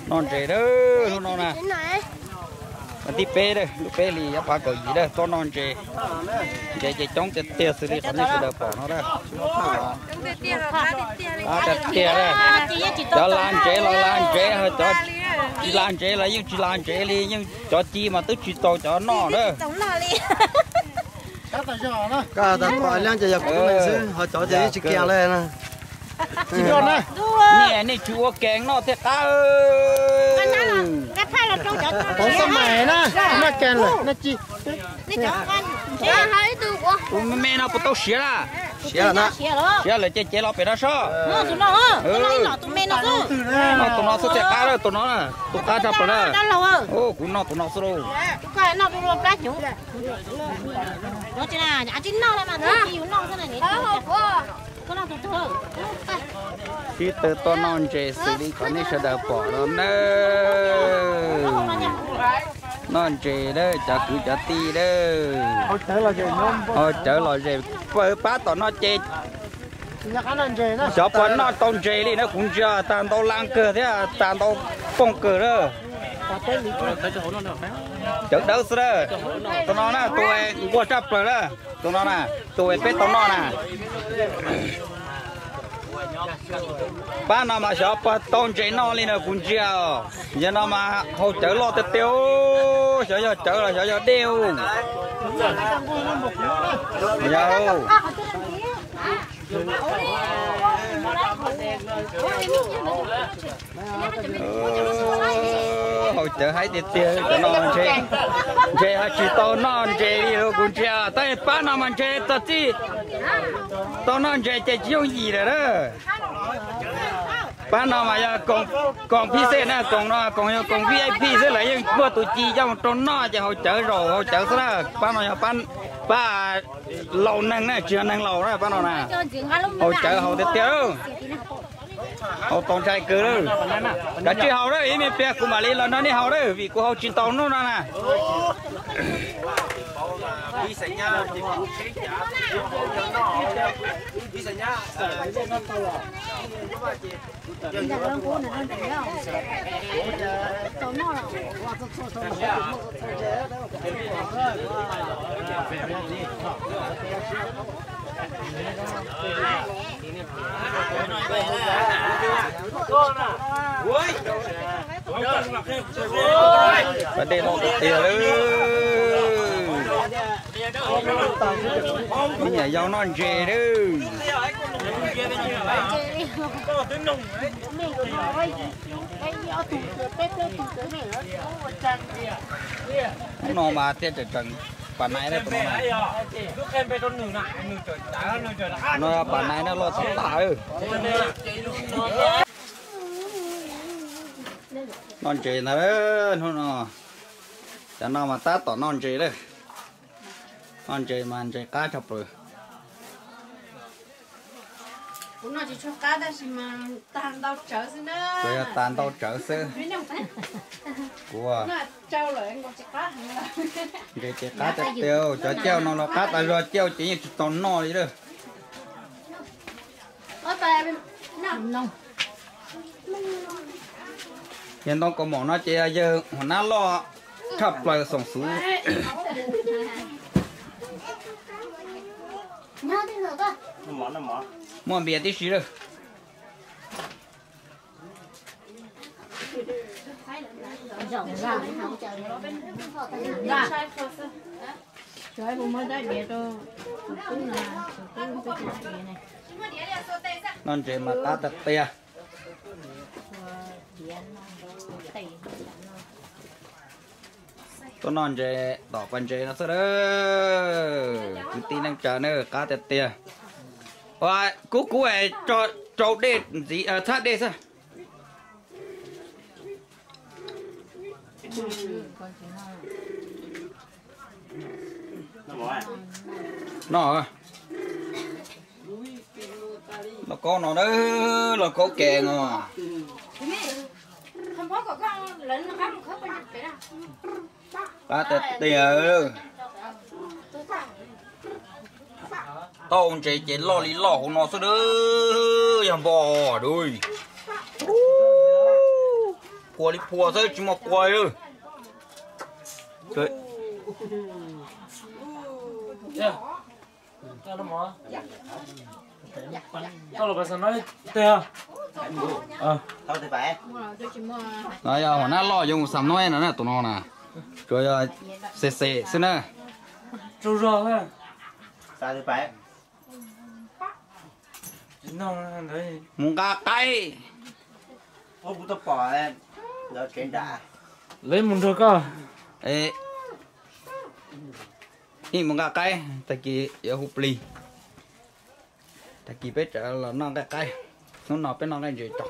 Noj ntses a, hnub no na, tib peb, lub peb hlis ob phav kaum yim a, tuaj noj ntses. Ntses ces coob tiag tiag xws li qhov nej sawv daws pom no a. Tiag tiag, cov la ntses los la ntses, cov tsis la ntses los yeej tsis la ntses li, yeej cov ci mas twb tsis txaus cov noj a. Koj tas kom leej ces yog kuv tus neeg xwb, ho cov ces yeej tsis kiag li na. Nej, nej tsis ua kees noj thiaj qab. Tus xab mais na, noj kees lawm noj ci. Tus me me no puas tau siav na? Siav lawm ces cev los pem no sob. Noj tus no xwb thiaj qab, tus no tus qab tshaj plaws na. Kuv noj tus no xwb lauj. Sib tw tuaj noj ntses xws li qhov nej sawv daws pom no na. Noj ntses a, cov kwv cov tij a. Haus cawv lom zem, pab tom no ces xyov puas noj tau ntses li na, kuv ntsia tag ntau lab kawg thiab tag ntau pooj kawg na. Cawv dawb xwb a. Tus no na, tus nquag tshaj plaws na. Tus no na, tus peb tau noj na. Pab no mas xyov puas tau ntses noj li na, kuv ntsia os. Yog no mas haus cawv loj tiag tiag, xyov yog cawv los xyov yog dej. Yog haus cawv haib tiag tiag, cov no ntshe ho tsis tau noj ntses li los kuv ntsia, tab pab no mas ntshe txog txij tau noj ntses ces tsis yooj yim lawm na. Pab no mas yog koom phij xej na, koom no koom yog koom V I P xwb, lawv yeej muaj tus ci coj mus rau noj ces haus cawv zaum haus cawv xwb na. Pab no yog pab laus neeg na, tsis yog neeg laus na, pab no na. Haus cawv haus tiag tiag, haus tau ntshai kawg lawm. Kav tsij haus lawm, ib me pliag kuv mam li los nrog nej haus lawm, vim kuv haus tsis tau hnub no na. Pas dej no tiag tiag lawm. Me nyuam yaus noj ntses lawm. Hnub no mas thiaj tseem tseem pas nais na tus no na. No pas nais na, loj tas tas. Noj ntses ntag hnub no. Cov no mas tab tom noj ntses lawm. Noj ntses mas ntses qab tshaj plaws. Kuv noj tsis tshua qab tab sis mas tag ntau tsawv xwb na. Tsuas yog tag ntau tsawv xwb. Kuv ntses ces qab tiag tiag, cov cauj no los qab tas zog, cauj ces yeej tsis tau noj li lawm. Yawg ntoo kaus mom no ces yawg hua nab loj tshaj plaws xoom xuv. Muaj npias tib si lawm. Noj ntses mas qab tiag tiag. Tuaj noj ntses tom pas ntses no xwb lawm, kwv tij neej tsa na, qab tiag tiag. Kub kub, rau dej ntxiv, txhab dej xwb. No, lauj kaub no, lauj kaub kev no. Qab tiag tiag. Tau ntses ces loj li loj hauv no xwb, yog npo du, phua li phua xwb tsis muaj qua. No yog hua nab loj yuav mus xam nuj no na, tus no na, tsuas yog xem xem xwb na. Mus nqa qaib. Lawv mus nrog koj. Ib mus nqa qaib, tag kis yuav hu plig, tag kis peb tseem los noj nqaij qaib, hnub no peb noj nqaij ntses tso.